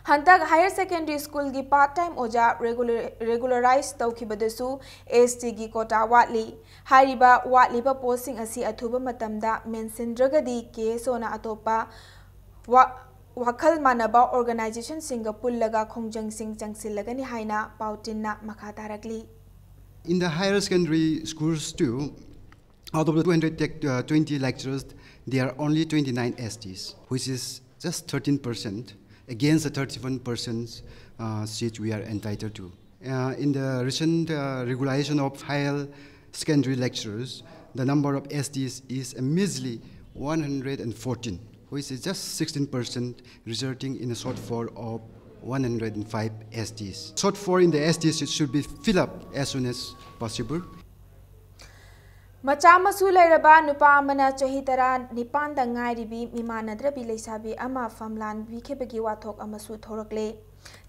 ꯍꯟꯗꯛ ꯍꯥꯌꯔ ꯁꯦꯀꯦꯟꯗꯔꯤ ꯁ꯭ꯀꯨꯜꯒꯤ ꯄꯥꯔꯠ ꯇꯥꯏꯝ ꯑꯣꯖꯥ ꯔꯦꯒꯨꯂꯔ-, ꯔꯦꯒꯨꯂꯔꯥꯏꯖ ꯇꯧꯈꯤꯕꯗꯁꯨ ꯑꯦꯁ ꯇꯤꯒꯤ ꯀꯣꯇꯥ ꯋꯥꯠꯂꯤ꯫ ꯍꯥꯏꯔꯤꯕ ꯋꯥꯠꯂꯤꯕ ꯄꯣꯁꯁꯤꯡ ꯑꯁꯤ ꯑꯊꯨꯕ ꯃꯇꯝꯗ ꯃꯦꯟꯁꯤꯟꯗ꯭ꯔꯒꯗꯤ ꯀꯦ ꯑꯦꯁ ꯑꯣꯅ ꯑꯇꯣꯞꯄ ꯋꯥ-, ꯋꯥꯈꯜ ꯃꯥꯟꯅꯕ ꯑꯣꯔꯒꯅꯥꯏꯖꯦꯁꯟꯁꯤꯡꯒ ꯄꯨꯜꯂꯒ ꯈꯣꯡꯖꯪꯁꯤꯡ ꯆꯪꯁꯤꯜꯂꯒꯅꯤ ꯍꯥꯏꯅ ꯄꯥꯎꯇꯤꯟꯅ ꯃꯈꯥ ꯇꯥꯔꯛꯂꯤ꯫ In the higher secondary schools too, out of the two hundred twenty lecturers, there are only twenty-nine S Ts, which is just thirteen percent against the thirty-one percent uh, seat we are entitled to. Uh, in the recent uh, regularization of higher secondary lecturers, the number of S Ts is a measly one hundred fourteen, which is just sixteen percent, resulting in a shortfall of one hundred five S Ts. Shortfall in the S Ts should be filled up as soon as possible. ꯃꯆꯥ ꯃꯁꯨ ꯂꯩꯔꯕ ꯅꯨꯄꯥ ꯑꯃꯅ ꯆꯍꯤ ꯇꯔꯥ ꯅꯤꯄꯥꯟꯗ ꯉꯥꯏꯔꯤꯕꯤ ꯃꯤꯃꯥꯟꯅꯗ꯭ꯔꯕꯤ ꯂꯩꯁꯥꯕꯤ ꯑꯃ ꯐꯝꯂꯥꯟꯕꯤꯈꯤꯕꯒꯤ ꯋꯥꯊꯣꯛ ꯑꯃꯁꯨ ꯊꯣꯔꯛꯂꯦ꯫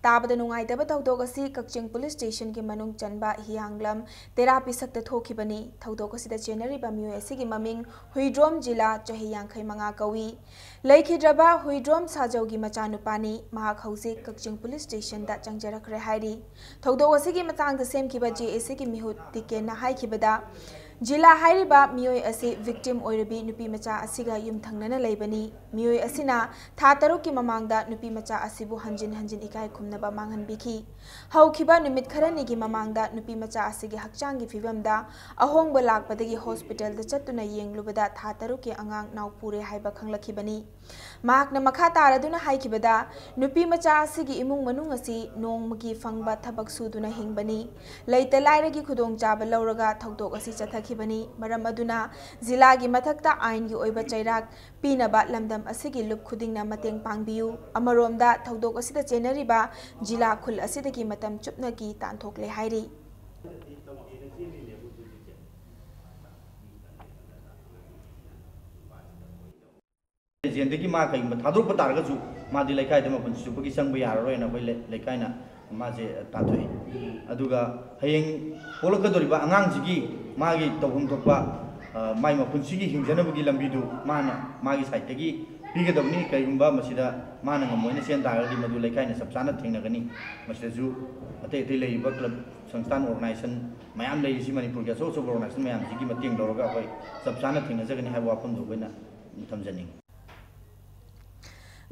ꯇꯥꯕꯗ ꯅꯨꯡꯉꯥꯏꯇꯕ ꯊꯧꯗꯣꯛ ꯑꯁꯤ ꯀꯛꯆꯤꯡ ꯄꯨꯂꯤꯁ ꯁ꯭ꯇꯦꯁꯟꯒꯤ ꯃꯅꯨꯡ ꯆꯟꯕ ꯍꯤꯌꯥꯡꯂꯝ ꯇꯦꯔꯥ ꯄꯤꯁꯛꯇ ꯊꯣꯛꯈꯤꯕꯅꯤ꯫ ꯊꯧꯗꯣꯛ ꯑꯁꯤꯗ ꯆꯦꯟꯅꯔꯤꯕ ꯃꯤꯑꯣꯏ ꯑꯁꯤꯒꯤ ꯃꯃꯤꯡ ꯍꯨꯏꯗ꯭ꯔꯣꯝ ꯖꯤꯂꯥ, ꯆꯍꯤ ꯌꯥꯡꯈꯩ ꯃꯉꯥ ꯀꯧꯏ꯫ ꯂꯩꯈꯤꯗ꯭ꯔꯕ ꯍꯨꯏꯗ꯭ꯔꯣꯝ ꯁꯥꯖꯧꯒꯤ ꯃꯆꯥꯅꯨꯄꯥꯅꯤ꯫ ꯃꯍꯥꯛ ꯍꯧꯖꯤꯛ ꯀꯛꯆꯤꯡ ꯄꯨꯂꯤꯁ ꯁ꯭ꯇꯦꯁꯟꯗ ꯆꯪꯖꯔꯛꯈ꯭ꯔꯦ ꯍꯥꯏꯔꯤ꯫ ꯊꯧꯗꯣꯛ ꯑꯁꯤꯒꯤ ꯃꯇꯥꯡꯗ ꯁꯦꯝꯈꯤꯕ ꯖꯦ ꯑꯦ ꯁꯤꯒꯤ ꯃꯤꯍꯨꯠ ꯇꯤꯀꯦꯟꯅ ꯍꯥꯏꯈꯤꯕꯗ, ꯖꯤꯂꯥ ꯍꯥꯏꯔꯤꯕ ꯃꯤꯑꯣꯏ ꯑꯁꯤ victim ꯑꯣꯏꯔꯕꯤ ꯅꯨꯄꯤ ꯃꯆꯥ ꯑꯁꯤꯒ ꯌꯨꯝꯊꯪꯅꯅ ꯂꯩꯕꯅꯤ꯫ ꯃꯤꯑꯣꯏ ꯑꯁꯤꯅ ꯊꯥ ꯇꯔꯨꯛꯀꯤ ꯃꯃꯥꯡꯗ ꯅꯨꯄꯤ ꯃꯆꯥ ꯑꯁꯤꯕꯨ ꯍꯟꯖꯤꯟ ꯍꯟꯖꯤꯟ ꯏꯀꯥꯏ ꯈꯨꯝꯅꯕ ꯃꯥꯡꯍꯟꯕꯤꯈꯤ꯫ ꯍꯧꯈꯤꯕ ꯅꯨꯃꯤꯠ ꯈꯔꯅꯤꯒꯤ ꯃꯃꯥꯡꯗ ꯅꯨꯄꯤ ꯃꯆꯥ ꯑꯁꯤꯒꯤ ꯍꯛꯆꯥꯡꯒꯤ ꯐꯤꯕꯝꯗ ꯑꯍꯣꯡꯕ ꯂꯥꯛꯄꯗꯒꯤ ꯍꯣꯁꯄꯤꯇꯥꯜꯗ ꯆꯠꯇꯨꯅ ꯌꯦꯡꯂꯨꯕꯗ ꯊꯥ ꯇꯔꯨꯛꯀꯤ ꯑꯉꯥꯡ ꯅꯥꯎ ꯄꯨꯔꯦ ꯍꯥꯏꯕ ꯈꯪꯂꯛꯈꯤꯕꯅꯤ꯫ ꯃꯍꯥꯛꯅ ꯃꯈꯥ ꯇꯥꯔꯗꯨꯅ ꯍꯥꯏꯈꯤꯕꯗ, ꯅꯨꯄꯤ ꯃꯆꯥ ꯑꯁꯤꯒꯤ ꯏꯃꯨꯡ ꯃꯅꯨꯡ ꯑꯁꯤ ꯅꯣꯡꯃꯒꯤ ꯐꯪꯕ ꯊꯕꯛ ꯁꯨꯗꯨꯅ ꯍꯤꯡꯕꯅꯤ꯫ ꯂꯩꯇ ꯂꯥꯏꯔꯒꯤ ꯈꯨꯗꯣꯡꯆꯥꯕ ꯂꯧꯔꯒ ꯊꯧꯗꯣꯛ ꯑꯁꯤ ꯆꯠꯊꯈꯤꯕꯅꯤ꯫ ꯃꯔꯝ ꯑꯗꯨꯅ ꯖꯤꯂꯥꯒꯤ ꯃꯊꯛꯇ ꯑꯥꯏꯟꯒꯤ ꯑꯣꯏꯕ ꯆꯩꯔꯥꯛ ꯄꯤꯅꯕ ꯂꯝꯗꯝ ꯑꯁꯤꯒꯤ ꯂꯨꯞ ꯈꯨꯗꯤꯡꯅ ꯃꯇꯦꯡ ꯄꯥꯡꯕꯤꯌꯨ꯫ ꯑꯃꯔꯣꯝꯗ ꯊꯧꯗꯣꯛ ꯑꯁꯤꯗ ꯆꯦꯟꯅꯔꯤꯕ ꯖꯤꯂꯥ ꯈꯨꯜ ꯑꯁꯤꯗꯒꯤ ꯃꯇꯝ ꯆꯨꯞꯅꯒꯤ ꯇꯥꯟꯊꯣꯛꯂꯦ ꯍꯥꯏꯔꯤ꯫ ꯑꯦꯖꯦꯟꯗꯒꯤ ꯃꯥ ꯀꯩꯒꯨꯝꯕ ꯊꯥꯗꯣꯔꯛꯄ ꯇꯥꯔꯒꯁꯨ ꯃꯥꯗꯤ ꯂꯩꯀꯥꯏꯗ ꯃꯄꯨꯟꯁꯤ ꯆꯨꯞꯄꯒꯤ ꯆꯪꯕ ꯌꯥꯔꯔꯣꯏꯅ ꯑꯩꯈꯣꯏ ꯂꯩ-, ꯂꯩꯀꯥꯏꯅ ꯃꯥꯁꯦ ꯇꯥꯟꯊꯣꯛꯏ꯫ ꯑꯗꯨꯒ ꯍꯌꯦꯡ ꯄꯣꯛꯂꯛꯀꯗꯧꯔꯤꯕ ꯑꯉꯥꯡꯁꯤꯒꯤ ꯃꯥꯒꯤ ꯇꯧꯐꯝ ꯊꯣꯛꯄ, ꯑ, ꯃꯥꯒꯤ ꯃꯄꯨꯟꯁꯤꯒꯤ ꯍꯤꯡꯖꯅꯕꯒꯤ ꯂꯝꯕꯤꯗꯨ ꯃꯥꯅ ꯃꯥꯒꯤ ꯁꯥꯏꯠꯇꯒꯤ ꯄꯤꯒꯗꯕꯅꯤ꯫ ꯀꯔꯤꯒꯨꯝꯕ ꯃꯁꯤꯗ ꯃꯥꯅ ꯉꯝꯃꯣꯏꯅ ꯆꯦꯟ ꯇꯥꯔꯒꯗꯤ ꯃꯗꯨ ꯂꯩꯀꯥꯏꯅ ꯆꯞ ꯆꯥꯅ ꯊꯦꯡꯅꯒꯅꯤ꯫ ꯃꯁꯤꯗꯁꯨ ꯑꯇꯩ ꯑꯇꯩ ꯂꯩꯔꯤꯕ ꯀ꯭ꯂꯕ, ꯁꯪꯁꯊꯥꯟ, ꯑꯣꯔꯒꯅꯥꯏꯖꯦꯁꯟ ꯃꯌꯥꯝ ꯂꯩꯔꯤꯁꯤ, ꯃꯅꯤꯄꯨꯔꯒꯤ ꯑꯆꯧ ꯑꯆꯧꯕ ꯑꯣꯔꯒꯅꯥꯏꯖꯦꯁꯟ ꯃꯌꯥꯝꯁꯤꯒꯤ ꯃꯇꯦꯡ ꯂꯧꯔꯒ ꯑꯩꯈꯣꯏ ꯆꯞ ꯆꯥꯅ ꯊꯦꯡꯅꯖꯒꯅꯤ ꯍꯥꯏꯕ ꯋꯥꯐꯝꯗꯨ ꯑꯩꯈꯣꯏꯅ ꯊꯝꯖꯅꯤꯡꯉꯤ꯫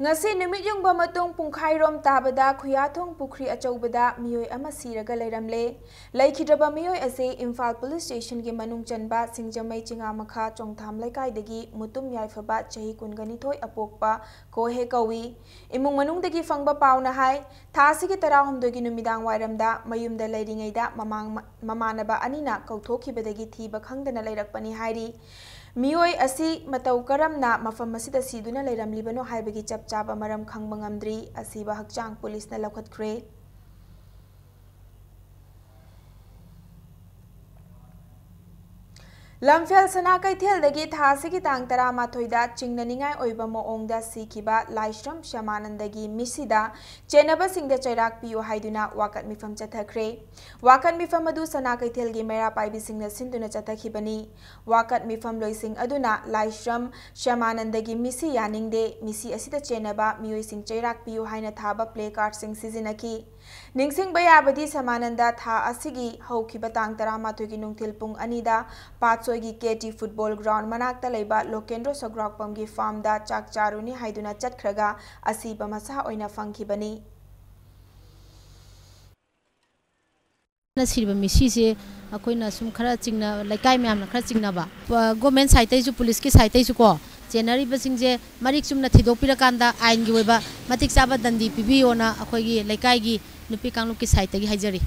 ꯉꯁꯤ ꯅꯨꯃꯤꯠ ꯌꯨꯡꯕ ꯃꯇꯨꯡ ꯄꯨꯡꯈꯥꯏꯔꯣꯝ ꯇꯥꯕꯗ ꯈꯨꯌꯥꯊꯣꯡ ꯄꯨꯈ꯭ꯔꯤ ꯑꯆꯧꯕꯗ ꯃꯤꯑꯣꯏ ꯑꯃ ꯁꯤꯔꯒ ꯂꯩꯔꯝꯂꯦ꯫ ꯂꯩꯈꯤꯗ꯭ꯔꯕ ꯃꯤꯑꯣꯏ ꯑꯁꯤ ꯏꯝꯐꯥꯜ ꯄꯨꯂꯤꯁ ꯁ꯭ꯇꯦꯁꯟꯒꯤ ꯃꯅꯨꯡ ꯆꯟꯕ ꯁꯤꯡꯖꯃꯩ ꯆꯤꯉꯥꯃꯈꯥ ꯆꯣꯡꯊꯥꯝ ꯂꯩꯀꯥꯏꯗꯒꯤ ꯃꯨꯇꯨꯝ ꯌꯥꯏꯐꯕ ꯆꯍꯤ ꯀꯨꯟꯒ ꯅꯤꯊꯣꯏ ꯑꯄꯣꯛꯄ ꯀꯣꯍꯦ ꯀꯧꯏ꯫ ꯏꯃꯨꯡ ꯃꯅꯨꯡꯗꯒꯤ ꯐꯪꯕ ꯄꯥꯎꯅ ꯍꯥꯏ, ꯊꯥ ꯑꯁꯤꯒꯤ ꯇꯔꯥꯍꯨꯝꯗꯣꯏꯒꯤ ꯅꯨꯃꯤꯗꯥꯡ ꯋꯥꯏꯔꯝꯗ ꯃꯌꯨꯝꯗ ꯂꯩꯔꯤꯉꯩꯗ ꯃꯃꯥꯡ-, ꯃꯃꯥꯟꯅꯕ ꯑꯅꯤꯅ ꯀꯧꯊꯣꯛꯈꯤꯕꯗꯒꯤ ꯊꯤꯕ ꯈꯪꯗꯅ ꯂꯩꯔꯛꯄꯅꯤ ꯍꯥꯏꯔꯤ꯫ ꯃꯤꯑꯣꯏ ꯑꯁꯤ ꯃꯇꯧ ꯀꯔꯝꯅ ꯃꯐꯝ ꯑꯁꯤꯗ ꯁꯤꯗꯨꯅ ꯂꯩꯔꯝꯂꯤꯕꯅꯣ ꯍꯥꯏꯕꯒꯤ ꯆꯞ ꯆꯥꯕ ꯃꯔꯝ ꯈꯪꯕ ꯉꯝꯗ꯭ꯔꯤ꯫ ꯑꯁꯤꯕ ꯍꯛꯆꯥꯡ ꯄꯨꯂꯤꯁꯅ ꯂꯧꯈꯠꯈ꯭ꯔꯦ꯫ ꯂꯝꯐꯦꯜ ꯁꯅꯥ ꯀꯩꯊꯦꯜꯗꯒꯤ ꯊꯥ ꯑꯁꯤꯒꯤ ꯇꯥꯡ ꯇꯔꯥꯃꯥꯊꯣꯏꯗ ꯆꯤꯡꯅꯅꯤꯡꯉꯥꯏ ꯑꯣꯏꯕ ꯃꯑꯣꯡꯗ ꯁꯤꯈꯤꯕ ꯂꯥꯏꯁ꯭ꯔꯝ ꯁ꯭ꯌꯥꯃꯥꯅꯟꯗꯒꯤ ꯃꯤꯁꯤꯗ ꯆꯦꯟꯅꯕꯁꯤꯡꯗ ꯆꯩꯔꯥꯛ ꯄꯤꯌꯨ ꯍꯥꯏꯗꯨꯅ ꯋꯥꯀꯠ ꯃꯤꯐꯝ ꯆꯠꯊꯈ꯭ꯔꯦ꯫ ꯋꯥꯀꯠ ꯃꯤꯐꯝ ꯑꯗꯨ ꯁꯅꯥ ꯀꯩꯊꯦꯜꯒꯤ ꯃꯩꯔꯥ ꯄꯥꯏꯕꯤꯁꯤꯡꯅ ꯁꯤꯟꯗꯨꯅ ꯆꯠꯊꯈꯤꯕꯅꯤ꯫ ꯋꯥꯀꯠ ꯃꯤꯐꯝ ꯂꯣꯏꯁꯤꯡ ꯑꯗꯨꯅ ꯂꯥꯏꯁ꯭ꯔꯝ ꯁ꯭ꯌꯥꯃꯥꯅꯟꯗꯒꯤ ꯃꯤꯁꯤ ꯌꯥꯅꯤꯡꯗꯦ, ꯃꯤꯁꯤ ꯑꯁꯤꯗ ꯆꯦꯟꯅꯕ ꯃꯤꯑꯣꯏꯁꯤꯡ ꯆꯩꯔꯥꯛ ꯄꯤꯌꯨ ꯍꯥꯏꯅ ꯊꯥꯕ ꯄ꯭ꯂꯦ ꯀꯥꯔꯗꯁꯤꯡ ꯁꯤꯖꯤꯟꯅꯈꯤ꯫ ꯅꯤꯡꯁꯤꯡꯕ ꯌꯥꯕꯗꯤ ꯁ꯭ꯌꯥꯃꯥꯅꯟꯗ ꯊꯥ ꯑꯁꯤꯒꯤ ꯍꯧꯈꯤꯕ ꯇꯥꯡ ꯇꯔꯥꯃꯥꯊꯣꯏꯒꯤ ꯅꯨꯡꯊꯤꯜ ꯄꯨꯡ ꯑꯅꯤꯗ ꯄꯥꯠꯁꯣꯏꯒꯤ ꯀꯦ ꯇꯤ ꯐꯨꯠꯕꯣꯜ ꯒ꯭ꯔꯥꯎꯟ ꯃꯅꯥꯛꯇ ꯂꯩꯕ ꯂꯣꯀꯦꯟꯗ꯭ꯔꯣ ꯁꯒ꯭ꯔꯥꯛꯄꯝꯒꯤ ꯐꯥꯔꯝꯗ ꯆꯥꯛ ꯆꯥꯔꯨꯅꯤ ꯍꯥꯏꯗꯨꯅ ꯆꯠꯈ꯭ꯔꯒ ꯑꯁꯤꯕ ꯃꯁꯥ ꯑꯣꯏꯅ ꯐꯪꯈꯤꯕꯅꯤ꯫ ꯁꯤꯔꯤꯕ ꯃꯤꯁꯤꯁꯦ ꯑꯩꯈꯣꯏꯅ ꯁꯨꯝ ꯈꯔ ꯆꯤꯡꯅ, ꯂꯩꯀꯥꯏ ꯃꯌꯥꯝꯅ ꯈꯔ ꯆꯤꯡꯅꯕ, ꯒꯣꯔꯃꯦꯟ ꯁꯥꯏꯠꯇꯩꯁꯨ, ꯄꯨꯂꯤꯁꯀꯤ ꯁꯥꯏꯠꯇꯩꯁꯨ ꯀꯣ, ꯆꯦꯟꯅꯔꯤꯕꯁꯤꯡꯁꯦ ꯃꯔꯤꯛ ꯆꯨꯝꯅ ꯊꯤꯗꯣꯛꯄꯤꯔꯀꯥꯟꯗ ꯑꯥꯏꯟꯒꯤ ꯑꯣꯏꯕ ꯃꯇꯤꯛ ꯆꯥꯕ ꯗꯟꯗꯤ ꯄꯤꯕꯤꯌꯣꯅ ꯑꯩꯈꯣꯏꯒꯤ ꯂꯩꯀꯥꯏꯒꯤ ꯅꯨꯄꯤ ꯀꯥꯡꯂꯨꯞꯀꯤ ꯁꯥꯏꯠꯇꯒꯤ ꯍꯥꯏꯖꯔꯤ꯫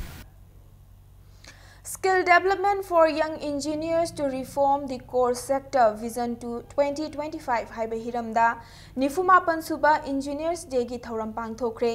Skill Development for Young Engineers to Reform the Core Sector, Vision to twenty twenty-five ꯍꯥꯏꯕ ꯍꯤꯔꯝꯗ ꯅꯤꯐꯨꯃꯥꯄꯟ ꯁꯨꯕ Engineers Dayꯒꯤ ꯊꯧꯔꯝ ꯄꯥꯡꯊꯣꯛꯈ꯭ꯔꯦ꯫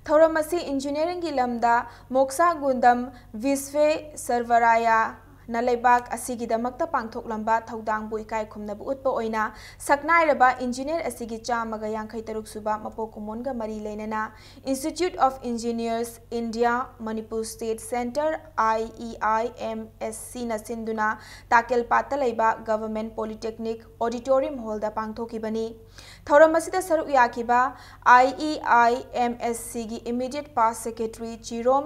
ꯊꯧꯔꯝ ꯑꯁꯤ ꯏꯟꯖꯤꯅꯤꯌꯥꯔꯤꯡꯒꯤ ꯂꯝꯗ ꯃꯣꯛꯁꯥ ꯒꯨꯟꯗꯝ ꯚꯤꯁ꯭ꯋꯦ ꯁꯔꯚꯔꯥꯌꯥꯅ ꯂꯩꯕꯥꯛ ꯑꯁꯤꯒꯤꯗꯃꯛꯇ ꯄꯥꯡꯊꯣꯛꯂꯝꯕ ꯊꯧꯗꯥꯡꯕꯨ ꯏꯀꯥꯏ ꯈꯨꯝꯅꯕ ꯎꯠꯄ ꯑꯣꯏꯅ ꯁꯛꯅꯥꯏꯔꯕ ꯏꯟꯖꯤꯅꯤꯌꯥꯔ ꯑꯁꯤꯒꯤ ꯆꯥꯝꯃꯒ ꯌꯥꯡꯈꯩ ꯇꯔꯨꯛ ꯁꯨꯕ ꯃꯄꯣꯛ ꯀꯨꯝꯑꯣꯟꯒ ꯃꯔꯤ ꯂꯩꯅꯅ Institute of Engineers India, Manipur State Centre, IEIMSCꯅ ꯁꯤꯟꯗꯨꯅ ꯇꯥꯀꯦꯜꯄꯥꯠꯇ ꯂꯩꯕ Government Polytechnic Auditorium Hallꯗ ꯄꯥꯡꯊꯣꯛꯈꯤꯕꯅꯤ꯫ ꯊꯧꯔꯝ ꯑꯁꯤꯗ ꯁꯔꯨꯛ ꯌꯥꯈꯤꯕ IEIMSCꯒꯤ Immediate Past Secretary ꯆꯤꯔꯣꯝ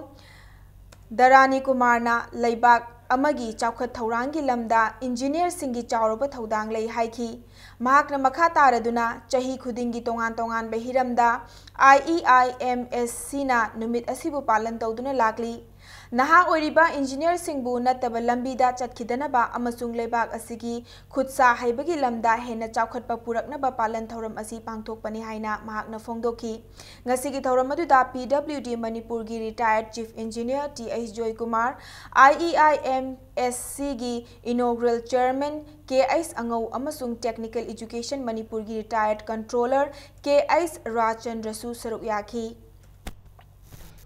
ꯗꯔꯥꯅꯤ ꯀꯨꯃꯥꯔꯅ ꯂꯩꯕꯥꯛ ꯑꯃꯒꯤ ꯆꯥꯎꯈꯠ ꯊꯧꯔꯥꯡꯒꯤ ꯂꯝꯗ ꯏꯟꯖꯤꯅꯤꯌꯥꯔꯁꯤꯡꯒꯤ ꯆꯥꯎꯔꯕ ꯊꯧꯗꯥꯡ ꯂꯩ ꯍꯥꯏꯈꯤ꯫ ꯃꯍꯥꯛꯅ ꯃꯈꯥ ꯇꯥꯔꯗꯨꯅ ꯆꯍꯤ ꯈꯨꯗꯤꯡꯒꯤ ꯇꯣꯉꯥꯟ ꯇꯣꯉꯥꯟꯕ ꯍꯤꯔꯝꯗ IEIMSCꯅ ꯅꯨꯃꯤꯠ ꯑꯁꯤꯕꯨ ꯄꯥꯂꯟ ꯇꯧꯗꯨꯅ ꯂꯥꯛꯂꯤ꯫ ꯅꯍꯥ ꯑꯣꯏꯔꯤꯕ ꯏꯟꯖꯤꯅꯤꯌꯥꯔꯁꯤꯡꯕꯨ ꯅꯠꯇꯕ ꯂꯝꯕꯤꯗ ꯆꯠꯈꯤꯗꯅꯕ ꯑꯃꯁꯨꯡ ꯂꯩꯕꯥꯛ ꯑꯁꯤꯒꯤ ꯈꯨꯠꯁꯥ ꯍꯩꯕꯒꯤ ꯂꯝꯗ ꯍꯦꯟꯅ ꯆꯥꯎꯈꯠꯄ ꯄꯨꯔꯛꯅꯕ ꯄꯥꯂꯟ ꯊꯧꯔꯝ ꯑꯁꯤ ꯄꯥꯡꯊꯣꯛꯄꯅꯤ ꯍꯥꯏꯅ ꯃꯍꯥꯛꯅ ꯐꯣꯡꯗꯣꯛꯈꯤ꯫ ꯉꯁꯤꯒꯤ ꯊꯧꯔꯝ ꯑꯗꯨꯗ PWD ꯃꯅꯤꯄꯨꯔꯒꯤ retired Chief Engineer Th Joykumar, IEIMSCꯒꯤ inaugural chairman Kh ꯑꯉꯧ ꯑꯃꯁꯨꯡ Technical Education ꯃꯅꯤꯄꯨꯔꯒꯤ retired controller Kh ꯔꯥꯖꯆꯟꯗ꯭ꯔꯁꯨ ꯁꯔꯨꯛ ꯌꯥꯈꯤ꯫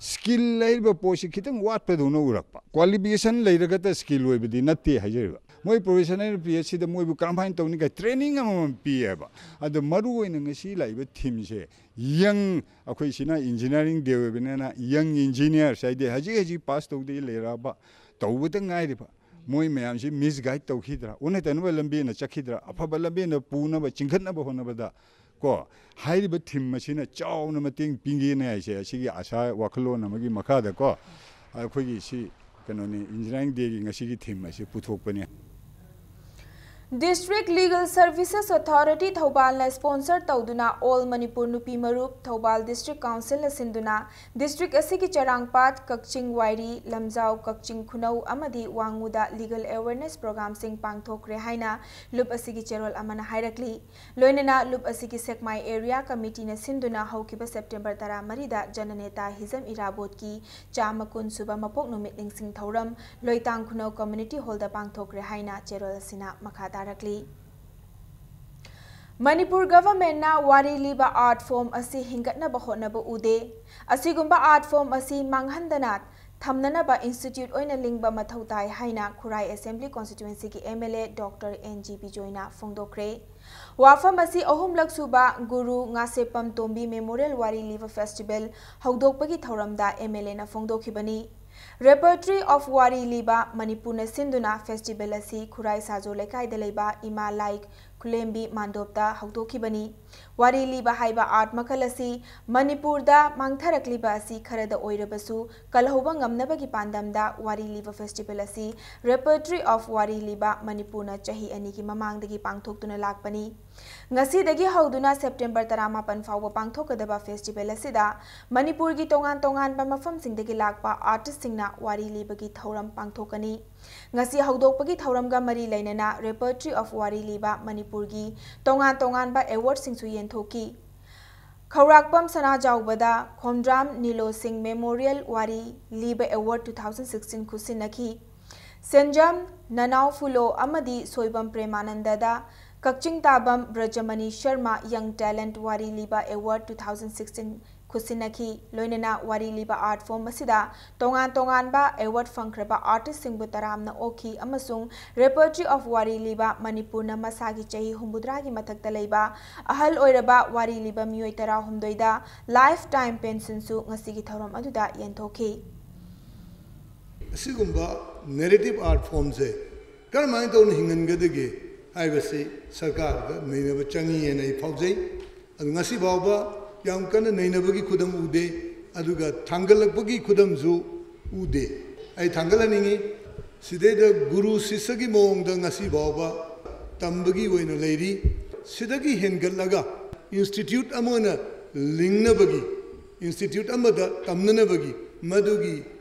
ꯁ꯭ꯀꯤꯜ ꯍꯥꯏꯔꯤꯕ ꯄꯣꯠꯁꯤ ꯈꯤꯇꯪ ꯋꯥꯠꯄꯗꯧꯅ ꯎꯔꯛꯄ꯫ ꯀ꯭ꯋꯥꯂꯤꯐꯤꯀꯦꯁꯟ ꯂꯩꯔꯒꯇ ꯁ꯭ꯀꯤꯜ ꯑꯣꯏꯕꯗꯤ ꯅꯠꯇꯦ ꯍꯥꯏꯖꯔꯤꯕ꯫ ꯃꯣꯏ ꯄ꯭ꯔꯣꯐꯦꯁꯅꯦꯜ ꯄꯤ ꯑꯩꯆ ꯁꯤꯗ ꯃꯣꯏꯕꯨ ꯀꯔꯝꯍꯥꯏꯅ ꯇꯧꯅꯤ ꯀꯥꯏ ꯇ꯭ꯔꯦꯅꯤꯡ ꯑꯃꯃꯝ ꯄꯤꯌꯦꯕ꯫ ꯑꯗꯣ ꯃꯔꯨ ꯑꯣꯏꯅ ꯉꯁꯤ ꯂꯥꯛꯏꯕ ꯊꯤꯝꯁꯦ, ꯌꯪ, ꯑꯩꯈꯣꯏ ꯁꯤꯅ ꯏꯟꯖꯤꯅꯤꯌꯥꯔꯤꯡ ꯗꯦ ꯑꯣꯏꯕꯅꯤꯅ, ꯌꯪ ꯏꯟꯖꯤꯅꯤꯌꯥꯔꯁ ꯍꯥꯏꯗꯤ ꯍꯧꯖꯤꯛ ꯍꯧꯖꯤꯛ ꯄꯥꯁ ꯇꯧꯗ ꯂꯩꯔꯛꯑꯕ, ꯇꯧꯕꯗ ꯉꯥꯏꯔꯤꯕ, ꯃꯣꯏ ꯃꯌꯥꯝꯁꯤ ꯃꯤꯁꯒꯥꯏꯗ ꯇꯧꯈꯤꯗ꯭ꯔꯥ, ꯑꯣꯟꯅ ꯇꯩꯅꯕ ꯂꯝꯕꯤꯅ ꯆꯠꯈꯤꯗ꯭ꯔꯥ, ꯑꯐꯕ ꯂꯝꯕꯤꯅ ꯄꯨꯅꯕ, ꯆꯤꯡꯈꯠꯅꯕ ꯍꯣꯠꯅꯕꯗ ꯀꯣ, ꯍꯥꯏꯔꯤꯕ ꯊꯤꯝ ꯑꯁꯤꯅ ꯆꯥꯎꯅ ꯃꯇꯦꯡ ꯄꯤꯒꯦꯅ ꯍꯥꯏꯁꯦ, ꯑꯁꯤꯒꯤ ꯑꯁꯥ ꯋꯥꯈꯜꯂꯣꯟ ꯑꯃꯒꯤ ꯃꯈꯥꯗꯀꯣ, ꯑꯩꯈꯣꯏꯒꯤ ꯁꯤ ꯀꯩꯅꯣꯅꯤ, ꯏꯟꯖꯤꯅꯤꯌꯥꯔꯤꯡ ꯗꯦꯒꯤ ꯉꯁꯤꯒꯤ ꯊꯤꯝ ꯑꯁꯤ ꯄꯨꯊꯣꯛꯄꯅꯤ꯫ District Legal Services Authority ꯊꯧꯕꯥꯜꯅ sponsor ꯇꯧꯗꯨꯅ All Manipur ꯅꯨꯄꯤ ꯃꯔꯨꯞ ꯊꯧꯕꯥꯜ District Councilꯅ ꯁꯤꯟꯗꯨꯅ district ꯑꯁꯤꯒꯤ ꯆꯔꯥꯡꯄꯥꯠ, ꯀꯛꯆꯤꯡ ꯋꯥꯏꯔꯤ, ꯂꯝꯖꯥꯎ, ꯀꯛꯆꯤꯡ ꯈꯨꯅꯧ ꯑꯃꯗꯤ ꯋꯥꯡꯉꯨꯗ legal awareness programꯁꯤꯡ ꯄꯥꯡꯊꯣꯛꯈ꯭ꯔꯦ ꯍꯥꯏꯅ ꯂꯨꯞ ꯑꯁꯤꯒꯤ ꯆꯦꯔꯣꯜ ꯑꯃꯅ ꯍꯥꯏꯔꯛꯂꯤ꯫ ꯂꯣꯏꯅꯅ ꯂꯨꯞ ꯑꯁꯤꯒꯤ ꯁꯦꯛꯃꯥꯏ area committeeꯅ ꯁꯤꯟꯗꯨꯅ ꯍꯧꯈꯤꯕ September ꯇꯔꯥꯃꯔꯤꯗ ꯖꯅꯅꯦꯇꯥ ꯍꯤꯖꯝ ꯏꯔꯥꯕꯣꯠꯀꯤ ꯆꯥꯝꯃ ꯀꯨꯟ ꯁꯨꯕ ꯃꯄꯣꯛ ꯅꯨꯃꯤꯠ ꯅꯤꯡꯁꯤꯡ ꯊꯧꯔꯝ ꯂꯣꯏꯇꯥꯡ ꯈꯨꯅꯧ community hallꯗ ꯄꯥꯡꯊꯣꯛꯈ꯭ꯔꯦ ꯍꯥꯏꯅ ꯆꯦꯔꯣꯜ ꯑꯁꯤꯅ ꯃꯈꯥ ꯇꯥꯔꯛꯂꯤ꯫ ꯃꯅꯤꯄꯨꯔ governmentꯅ ꯋꯥꯔꯤ ꯂꯤꯕ art form ꯑꯁꯤ ꯍꯤꯡꯒꯠꯅꯕ ꯍꯣꯠꯅꯕ ꯎꯗꯦ꯫ ꯑꯁꯤꯒꯨꯝꯕ art form ꯑꯁꯤ ꯃꯥꯡꯍꯟꯗꯅ ꯊꯝꯅꯅꯕ institute ꯑꯣꯏꯅ ꯂꯤꯡꯕ ꯃꯊꯧ ꯇꯥꯏ ꯍꯥꯏꯅ ꯈꯨꯔꯥꯏ Assembly Constituencyꯒꯤ MLA Doctor N G ꯕꯤꯖꯣꯏꯅ ꯐꯣꯡꯗꯣꯛꯈ꯭ꯔꯦ꯫ ꯋꯥꯐꯝ ꯑꯁꯤ ꯑꯍꯨꯝꯂꯛ ꯁꯨꯕ ꯒꯨꯔꯨ ꯉꯥꯁꯦꯞꯄꯝ ꯇꯣꯝꯕꯤ Memorial ꯋꯥꯔꯤ ꯂꯤꯕ festival ꯍꯧꯗꯣꯛꯄꯒꯤ ꯊꯧꯔꯝꯗ MLAꯅ ꯐꯣꯡꯗꯣꯛꯈꯤꯕꯅꯤ꯫ Repertory of ꯋꯥꯔꯤ ꯂꯤꯕ ꯃꯅꯤꯄꯨꯔꯅ ꯁꯤꯟꯗꯨꯅ festival ꯑꯁꯤ ꯈꯨꯔꯥꯏ ꯁꯥꯖꯣ ꯂꯩꯀꯥꯏꯗ ꯂꯩꯕ ꯏꯃꯥ ꯂꯥꯏ ꯈꯨꯂꯦꯝꯕꯤ ꯃꯥꯟꯗꯣꯞꯇ ꯍꯧꯗꯣꯛꯈꯤꯕꯅꯤ꯫ ꯋꯥꯔꯤ ꯂꯤꯕ ꯍꯥꯏꯕ art ꯃꯈꯜ ꯑꯁꯤ ꯃꯅꯤꯄꯨꯔꯗ ꯃꯥꯡꯊꯔꯛꯂꯤꯕ ꯑꯁꯤ ꯈꯔꯗ ꯑꯣꯏꯔꯕꯁꯨ ꯀꯜꯍꯧꯕ ꯉꯝꯅꯕꯒꯤ ꯄꯥꯟꯗꯝꯗ ꯋꯥꯔꯤ ꯂꯤꯕ festival ꯑꯁꯤ Repertory of ꯋꯥꯔꯤ ꯂꯤꯕ ꯃꯅꯤꯄꯨꯔꯅ ꯆꯍꯤ ꯑꯅꯤꯒꯤ ꯃꯃꯥꯡꯗꯒꯤ ꯄꯥꯡꯊꯣꯛꯇꯨꯅ ꯂꯥꯛꯄꯅꯤ꯫ ꯉꯁꯤꯗꯒꯤ ꯍꯧꯗꯨꯅ September ꯇꯔꯥꯃꯥꯄꯟ ꯐꯥꯎꯕ ꯄꯥꯡꯊꯣꯛꯀꯗꯕ festival ꯑꯁꯤꯗ ꯃꯅꯤꯄꯨꯔꯒꯤ ꯇꯣꯉꯥꯟ ꯇꯣꯉꯥꯟꯕ ꯃꯐꯝꯁꯤꯡꯗꯒꯤ ꯂꯥꯛꯄ artistꯁꯤꯡꯅ ꯋꯥꯔꯤ ꯂꯤꯕꯒꯤ ꯊꯧꯔꯝ ꯄꯥꯡꯊꯣꯛꯀꯅꯤ꯫ ꯉꯁꯤ ꯍꯧꯗꯣꯛꯄꯒꯤ ꯊꯧꯔꯝꯒ ꯃꯔꯤ ꯂꯩꯅꯅ Repertory of ꯋꯥꯔꯤ ꯂꯤꯕ ꯃꯅꯤꯄꯨꯔꯒꯤ ꯇꯣꯉꯥꯟ ꯇꯣꯉꯥꯟꯕ awardꯁꯤꯡꯁꯨ ꯌꯦꯟꯊꯣꯛꯈꯤ꯫ ꯈꯧꯔꯥꯛꯄꯝ ꯁꯅꯥꯖꯥꯎꯕꯗ ꯈꯣꯝꯗ꯭ꯔꯥꯝ ꯅꯤꯂꯣ ꯁꯤꯡ Memorial ꯋꯥꯔꯤ ꯂꯤꯕ award two thousand sixteen ꯈꯨꯠꯁꯤꯟꯅꯈꯤ꯫ ꯁꯦꯟꯖꯝ ꯅꯅꯥꯎ ꯐꯨꯂꯣ ꯑꯃꯗꯤ ꯁꯣꯏꯕꯝ ꯄ꯭ꯔꯦꯃꯥꯅꯟꯗꯗ ꯀꯛꯆꯤꯡ ꯇꯥꯕꯝ ꯕ꯭ꯔꯖꯃꯅꯤ ꯁꯔꯃ Young Talent ꯋꯥꯔꯤ ꯂꯤꯕ Award two thousand sixteen ꯈꯨꯠꯁꯤꯟꯅꯈꯤ꯫ ꯂꯣꯏꯅꯅ ꯋꯥꯔꯤ ꯂꯤꯕ art form ꯑꯁꯤꯗ ꯇꯣꯉꯥꯟ ꯇꯣꯉꯥꯟꯕ award ꯐꯪꯈ꯭ꯔꯕ artistꯁꯤꯡꯕꯨ ꯇꯔꯥꯝꯅ ꯑꯣꯛꯈꯤ ꯑꯃꯁꯨꯡ Repertory of ꯋꯥꯔꯤ ꯂꯤꯕ ꯃꯅꯤꯄꯨꯔꯅ ꯃꯁꯥꯒꯤ ꯆꯍꯤ ꯍꯨꯝꯐꯨꯇꯔꯥꯒꯤ ꯃꯊꯛꯇ ꯂꯩꯕ ꯑꯍꯜ ꯑꯣꯏꯔꯕ ꯋꯥꯔꯤ ꯂꯤꯕ ꯃꯤꯑꯣꯏ ꯇꯔꯥꯍꯨꯝꯗꯣꯏꯗ lifetime pensionꯁꯨ ꯉꯁꯤꯒꯤ ꯊꯧꯔꯝ ꯑꯗꯨꯗ ꯌꯦꯟꯊꯣꯛꯈꯤ꯫ ꯑꯁꯤꯒꯨꯝꯕ narrative art formꯁꯦ ꯀꯔꯝꯍꯥꯏꯅ ꯇꯧꯅ ꯍꯤꯡꯍꯟꯒꯗꯒꯦ ꯍꯥꯏꯕꯁꯤ ꯁꯔꯀꯥꯔꯗ ꯅꯩꯅꯕ ꯆꯪꯉꯤ ꯍꯥꯏꯅ ꯑꯩ ꯐꯥꯎꯖꯩ꯫ ꯑꯗꯨ ꯉꯁꯤ ꯐꯥꯎꯕ ꯌꯥꯝ ꯀꯟꯅ ꯅꯩꯅꯕꯒꯤ ꯈꯨꯗꯝ ꯎꯗꯦ, ꯑꯗꯨꯒ ꯊꯥꯡꯒꯠꯂꯛꯄꯒꯤ ꯈꯨꯗꯝꯁꯨ ꯎꯗꯦ꯫ ꯑꯩ ꯊꯥꯡꯒꯠꯍꯟꯅꯤꯡꯉꯤ, ꯁꯤꯗꯩꯗ ꯒꯨꯔꯨ ꯁꯤꯁ꯭ꯌꯒꯤ ꯃꯑꯣꯡꯗ ꯉꯁꯤ ꯐꯥꯎꯕ ꯇꯝꯕꯒꯤ ꯑꯣꯏꯅ ꯂꯩꯔꯤ꯫ ꯁꯤꯗꯒꯤ ꯍꯦꯟꯒꯠꯂꯒ institute ꯑꯃ ꯑꯣꯏꯅ ꯂꯤꯡꯅꯕꯒꯤ, institute ꯑꯃꯗ ꯇꯝꯅꯅꯕꯒꯤ ꯃꯗꯨꯒꯤ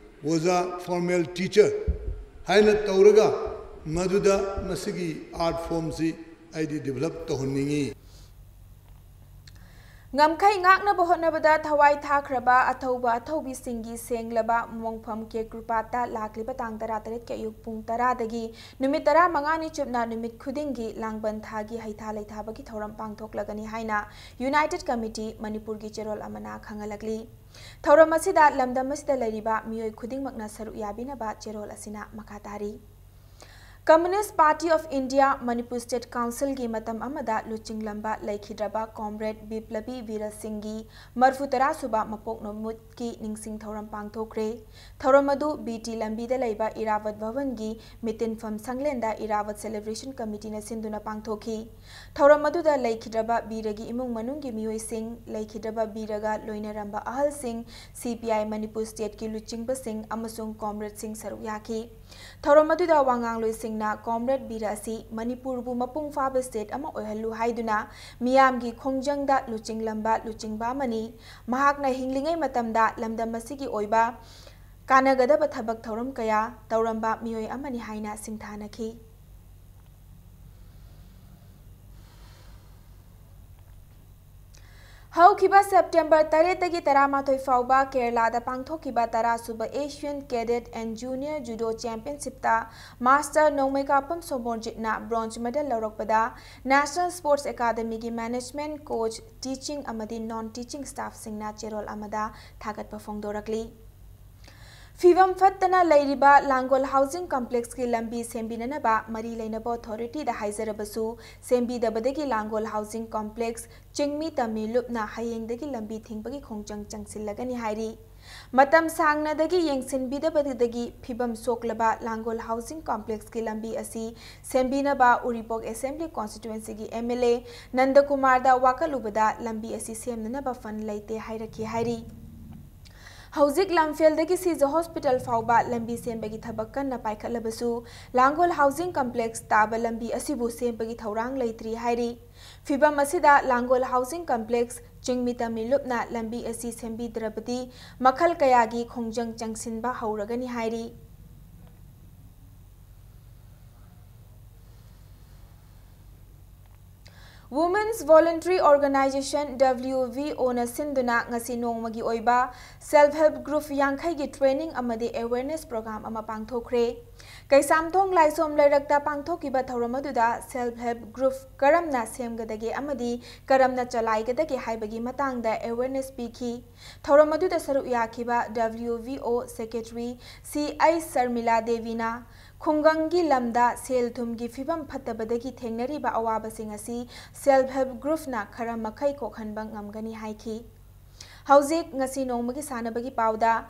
ꯑꯣꯖꯥ formal teacher ꯍꯥꯏꯅ ꯇꯧꯔꯒ ꯃꯗꯨꯗ ꯃꯁꯤꯒꯤ art formꯁꯤ ꯑꯩꯗꯤ develop ꯇꯧꯍꯟꯅꯤꯡꯉꯤ꯫ ꯉꯝꯈꯩ ꯉꯥꯛꯅꯕ ꯍꯣꯠꯅꯕꯗ ꯊꯋꯥꯏ ꯊꯥꯈ꯭ꯔꯕ ꯑꯊꯧꯕ ꯑꯊꯧꯕꯤꯁꯤꯡꯒꯤ ꯁꯦꯡꯂꯕ ꯃꯣꯡꯐꯝ ꯀꯦꯀ꯭ꯔꯨꯄꯥꯠꯇ ꯂꯥꯛꯂꯤꯕ ꯇꯥꯡ ꯇꯔꯥꯇꯔꯦꯠꯀꯤ ꯑꯌꯨꯛ ꯄꯨꯡ ꯇꯔꯥꯗꯒꯤ ꯅꯨꯃꯤꯠ ꯇꯔꯥꯃꯉꯥꯅꯤ ꯆꯨꯞꯅ ꯅꯨꯃꯤꯠ ꯈꯨꯗꯤꯡꯒꯤ ꯂꯥꯡꯕꯟ ꯊꯥꯒꯤ ꯍꯩꯊꯥ ꯂꯩꯊꯥꯕꯒꯤ ꯊꯧꯔꯝ ꯄꯥꯡꯊꯣꯛꯂꯒꯅꯤ ꯍꯥꯏꯅ United Committee ꯃꯅꯤꯄꯨꯔꯒꯤ ꯆꯦꯔꯣꯜ ꯑꯃꯅ ꯈꯪꯍꯜꯂꯛꯂꯤ꯫ ꯊꯧꯔꯝ ꯑꯁꯤꯗ ꯂꯝꯗꯝ ꯑꯁꯤꯗ ꯂꯩꯔꯤꯕ ꯃꯤꯑꯣꯏ ꯈꯨꯗꯤꯡꯃꯛꯅ ꯁꯔꯨꯛ ꯌꯥꯕꯤꯅꯕ ꯆꯦꯔꯣꯜ ꯑꯁꯤꯅ ꯃꯈꯥ ꯇꯥꯔꯤ꯫ Communist Party of India Manipur State Councilꯒꯤ ꯃꯇꯝ ꯑꯃꯗ ꯂꯨꯆꯤꯡꯂꯝꯕ ꯂꯩꯈꯤꯗ꯭ꯔꯕ Comrade ꯕꯤꯄ꯭ꯂꯕꯤ ꯕꯤꯔ ꯁꯤꯡꯒꯤ ꯃꯔꯐꯨ ꯇꯔꯥ ꯁꯨꯕ ꯃꯄꯣꯛ ꯅꯨꯃꯤꯠꯀꯤ ꯅꯤꯡꯁꯤꯡ ꯊꯧꯔꯝ ꯄꯥꯡꯊꯣꯛꯈ꯭ꯔꯦ꯫ ꯊꯧꯔꯝ ꯑꯗꯨ ꯕꯤ ꯇꯤ ꯂꯝꯕꯤꯗ ꯂꯩꯕ ꯏꯔꯥꯕꯠ ꯚꯕꯟꯒꯤ ꯃꯤꯇꯤꯟꯐꯝ ꯁꯪꯂꯦꯟꯗ ꯏꯔꯥꯕꯠ Celebration Committeeꯅ ꯁꯤꯟꯗꯨꯅ ꯄꯥꯡꯊꯣꯛꯈꯤ꯫ ꯊꯧꯔꯝ ꯑꯗꯨꯗ ꯂꯩꯈꯤꯗ꯭ꯔꯕ ꯕꯤꯔꯒꯤ ꯏꯃꯨꯡ ꯃꯅꯨꯡꯒꯤ ꯃꯤꯑꯣꯏꯁꯤꯡ, ꯂꯩꯈꯤꯗ꯭ꯔꯕ ꯕꯤꯔꯒ ꯂꯣꯏꯅꯔꯝꯕ ꯑꯍꯜꯁꯤꯡ, C P I Manipur Stateꯀꯤ ꯂꯨꯆꯤꯡꯕꯁꯤꯡ ꯑꯃꯁꯨꯡ Comradeꯁꯤꯡ ꯁꯔꯨꯛ ꯌꯥꯈꯤ꯫ ꯊꯧꯔꯝ ꯑꯗꯨꯗ ꯋꯥ ꯉꯥꯡꯂꯣꯏꯁꯤꯡꯅ Comrade ꯕꯤꯔ ꯑꯁꯤ ꯃꯅꯤꯄꯨꯔꯕꯨ ꯃꯄꯨꯡ ꯐꯥꯕ state ꯑꯃ ꯑꯣꯏꯍꯜꯂꯨ ꯍꯥꯏꯗꯨꯅ ꯃꯤꯌꯥꯝꯒꯤ ꯈꯣꯡꯖꯪꯗ ꯂꯨꯆꯤꯡꯂꯝꯕ ꯂꯨꯆꯤꯡꯕ ꯑꯃꯅꯤ꯫ ꯃꯍꯥꯛꯅ ꯍꯤꯡꯂꯤꯉꯩ ꯃꯇꯝꯗ ꯂꯝꯗꯝ ꯑꯁꯤꯒꯤ ꯑꯣꯏꯕ ꯀꯥꯟꯅꯒꯗꯕ ꯊꯕꯛ ꯊꯧꯔꯝ ꯀꯌꯥ ꯇꯧꯔꯝꯕ ꯃꯤꯑꯣꯏ ꯑꯃꯅꯤ ꯍꯥꯏꯅ ꯁꯤꯡꯊꯥꯅꯈꯤ꯫ ꯍꯧꯈꯤꯕ ꯁꯦꯞꯇꯦꯝꯕꯔ ꯇꯔꯦꯠꯇꯒꯤ ꯇꯔꯥꯃꯥꯊꯣꯏ ꯐꯥꯎꯕ ꯀꯦꯔꯂꯥꯗ ꯄꯥꯡꯊꯣꯛꯈꯤꯕ ꯇꯔꯥ ꯁꯨꯕ Asian Cadet and Junior Judo Championshipꯇ Master ꯅꯣꯡꯃꯩꯀꯥꯄꯝ ꯁꯣꯃꯣꯔꯖꯤꯠꯅ bronze medal ꯂꯧꯔꯛꯄꯗ National Sports Academyꯒꯤ management, coach, teaching ꯑꯃꯗꯤ non teaching staffꯁꯤꯡꯅ ꯆꯦꯔꯣꯜ ꯑꯃꯗ ꯊꯥꯒꯠꯄ ꯐꯣꯡꯗꯣꯔꯛꯂꯤ꯫ ꯐꯤꯕꯝ ꯐꯠꯇꯅ ꯂꯩꯔꯤꯕ ꯂꯥꯡꯒꯣꯜ housing complexꯀꯤ ꯂꯝꯕꯤ ꯁꯦꯝꯕꯤꯅꯅꯕ ꯃꯔꯤ ꯂꯩꯅꯕ authorityꯗ ꯍꯥꯏꯖꯔꯕꯁꯨ, ꯁꯦꯝꯕꯤꯗꯕꯗꯒꯤ ꯂꯥꯡꯒꯣꯜ housing complex ꯆꯤꯡꯃꯤ ꯇꯝꯃꯤ ꯂꯨꯞꯅ ꯍꯌꯦꯡꯗꯒꯤ ꯂꯝꯕꯤ ꯊꯤꯡꯕꯒꯤ ꯈꯣꯡꯖꯪ ꯆꯪꯁꯤꯜꯂꯒꯅꯤ ꯍꯥꯏꯔꯤ꯫ ꯃꯇꯝ ꯁꯥꯡꯅꯗꯒꯤ ꯌꯦꯡꯁꯤꯟꯕꯤꯗꯕꯗꯒꯤ ꯐꯤꯕꯝ ꯁꯣꯛꯂꯕ ꯂꯥꯡꯒꯣꯜ housing complexꯀꯤ ꯂꯝꯕꯤ ꯑꯁꯤ ꯁꯦꯝꯕꯤꯅꯕ ꯎꯔꯤꯄꯣꯛ Assembly Constituencyꯒꯤ MLA ꯅꯟꯗꯀꯨꯃꯥꯔꯗ ꯋꯥꯀꯠꯂꯨꯕꯗ ꯂꯝꯕꯤ ꯑꯁꯤ ꯁꯦꯝꯅꯅꯕ fund ꯂꯩꯇꯦ ꯍꯥꯏꯔꯛꯈꯤ ꯍꯥꯏꯔꯤ꯫ ꯍꯧꯖꯤꯛ ꯂꯝꯐꯦꯜꯗꯒꯤ ꯁꯤꯖ hospital ꯐꯥꯎꯕ ꯂꯝꯕꯤ ꯁꯦꯝꯕꯒꯤ ꯊꯕꯛ ꯀꯟꯅ ꯄꯥꯏꯈꯠꯂꯕꯁꯨ, ꯂꯥꯡꯒꯣꯜ housing complex ꯇꯥꯕ ꯂꯝꯕꯤ ꯑꯁꯤꯕꯨ ꯁꯦꯝꯕꯒꯤ ꯊꯧꯔꯥꯡ ꯂꯩꯇ꯭ꯔꯤ ꯍꯥꯏꯔꯤ꯫ ꯐꯤꯕꯝ ꯑꯁꯤꯗ ꯂꯥꯡꯒꯣꯜ housing complex ꯆꯤꯡꯃꯤ ꯇꯝꯃꯤ ꯂꯨꯞꯅ ꯂꯝꯕꯤ ꯑꯁꯤ ꯁꯦꯝꯕꯤꯗ꯭ꯔꯕꯗꯤ ꯃꯈꯜ ꯀꯌꯥꯒꯤ ꯈꯣꯡꯖꯪ ꯆꯪꯁꯤꯟꯕ ꯍꯧꯔꯒꯅꯤ ꯍꯥꯏꯔꯤ꯫ Women's Voluntary Organization, WVOꯅ ꯁꯤꯟꯗꯨꯅ ꯉꯁꯤ ꯅꯣꯡꯃꯒꯤ ꯑꯣꯏꯕ Self Help Group ꯌꯥꯡꯈꯩꯒꯤ training ꯑꯃꯗꯤ awareness program ꯑꯃ ꯄꯥꯡꯊꯣꯛꯈ꯭ꯔꯦ꯫ ꯀꯩꯁꯥꯝꯊꯣꯡ ꯂꯥꯏꯁꯣꯝ ꯂꯩꯔꯛꯇ ꯄꯥꯡꯊꯣꯛꯈꯤꯕ ꯊꯧꯔꯝ ꯑꯗꯨꯗ Self Help Group ꯀꯔꯝꯅ ꯁꯦꯝꯒꯗꯒꯦ ꯑꯃꯗꯤ ꯀꯔꯝꯅ ꯆꯂꯥꯏꯒꯗꯒꯦ ꯍꯥꯏꯕꯒꯤ ꯃꯇꯥꯡꯗ awareness ꯄꯤꯈꯤ꯫ ꯊꯧꯔꯝ ꯑꯗꯨꯗ ꯁꯔꯨꯛ ꯌꯥꯈꯤꯕ WVO Secretary ꯁꯤ ꯑꯩꯆ ꯁꯔꯃꯤꯂꯥ ꯗꯦꯕꯤꯅ ꯈꯨꯡꯒꯪꯒꯤ ꯂꯝꯗ ꯁꯦꯜ ꯊꯨꯝꯒꯤ ꯐꯤꯕꯝ ꯐꯠꯇꯕꯗꯒꯤ ꯊꯦꯡꯅꯔꯤꯕ ꯑꯋꯥꯕꯁꯤꯡ ꯑꯁꯤ Self Help Groupꯅ ꯈꯔ ꯃꯈꯩ ꯀꯣꯛꯍꯟꯕ ꯉꯝꯒꯅꯤ ꯍꯥꯏꯈꯤ꯫ ꯍꯧꯖꯤꯛ ꯉꯁꯤ ꯅꯣꯡꯃꯒꯤ ꯁꯥꯟꯅꯕꯒꯤ ꯄꯥꯎꯗ,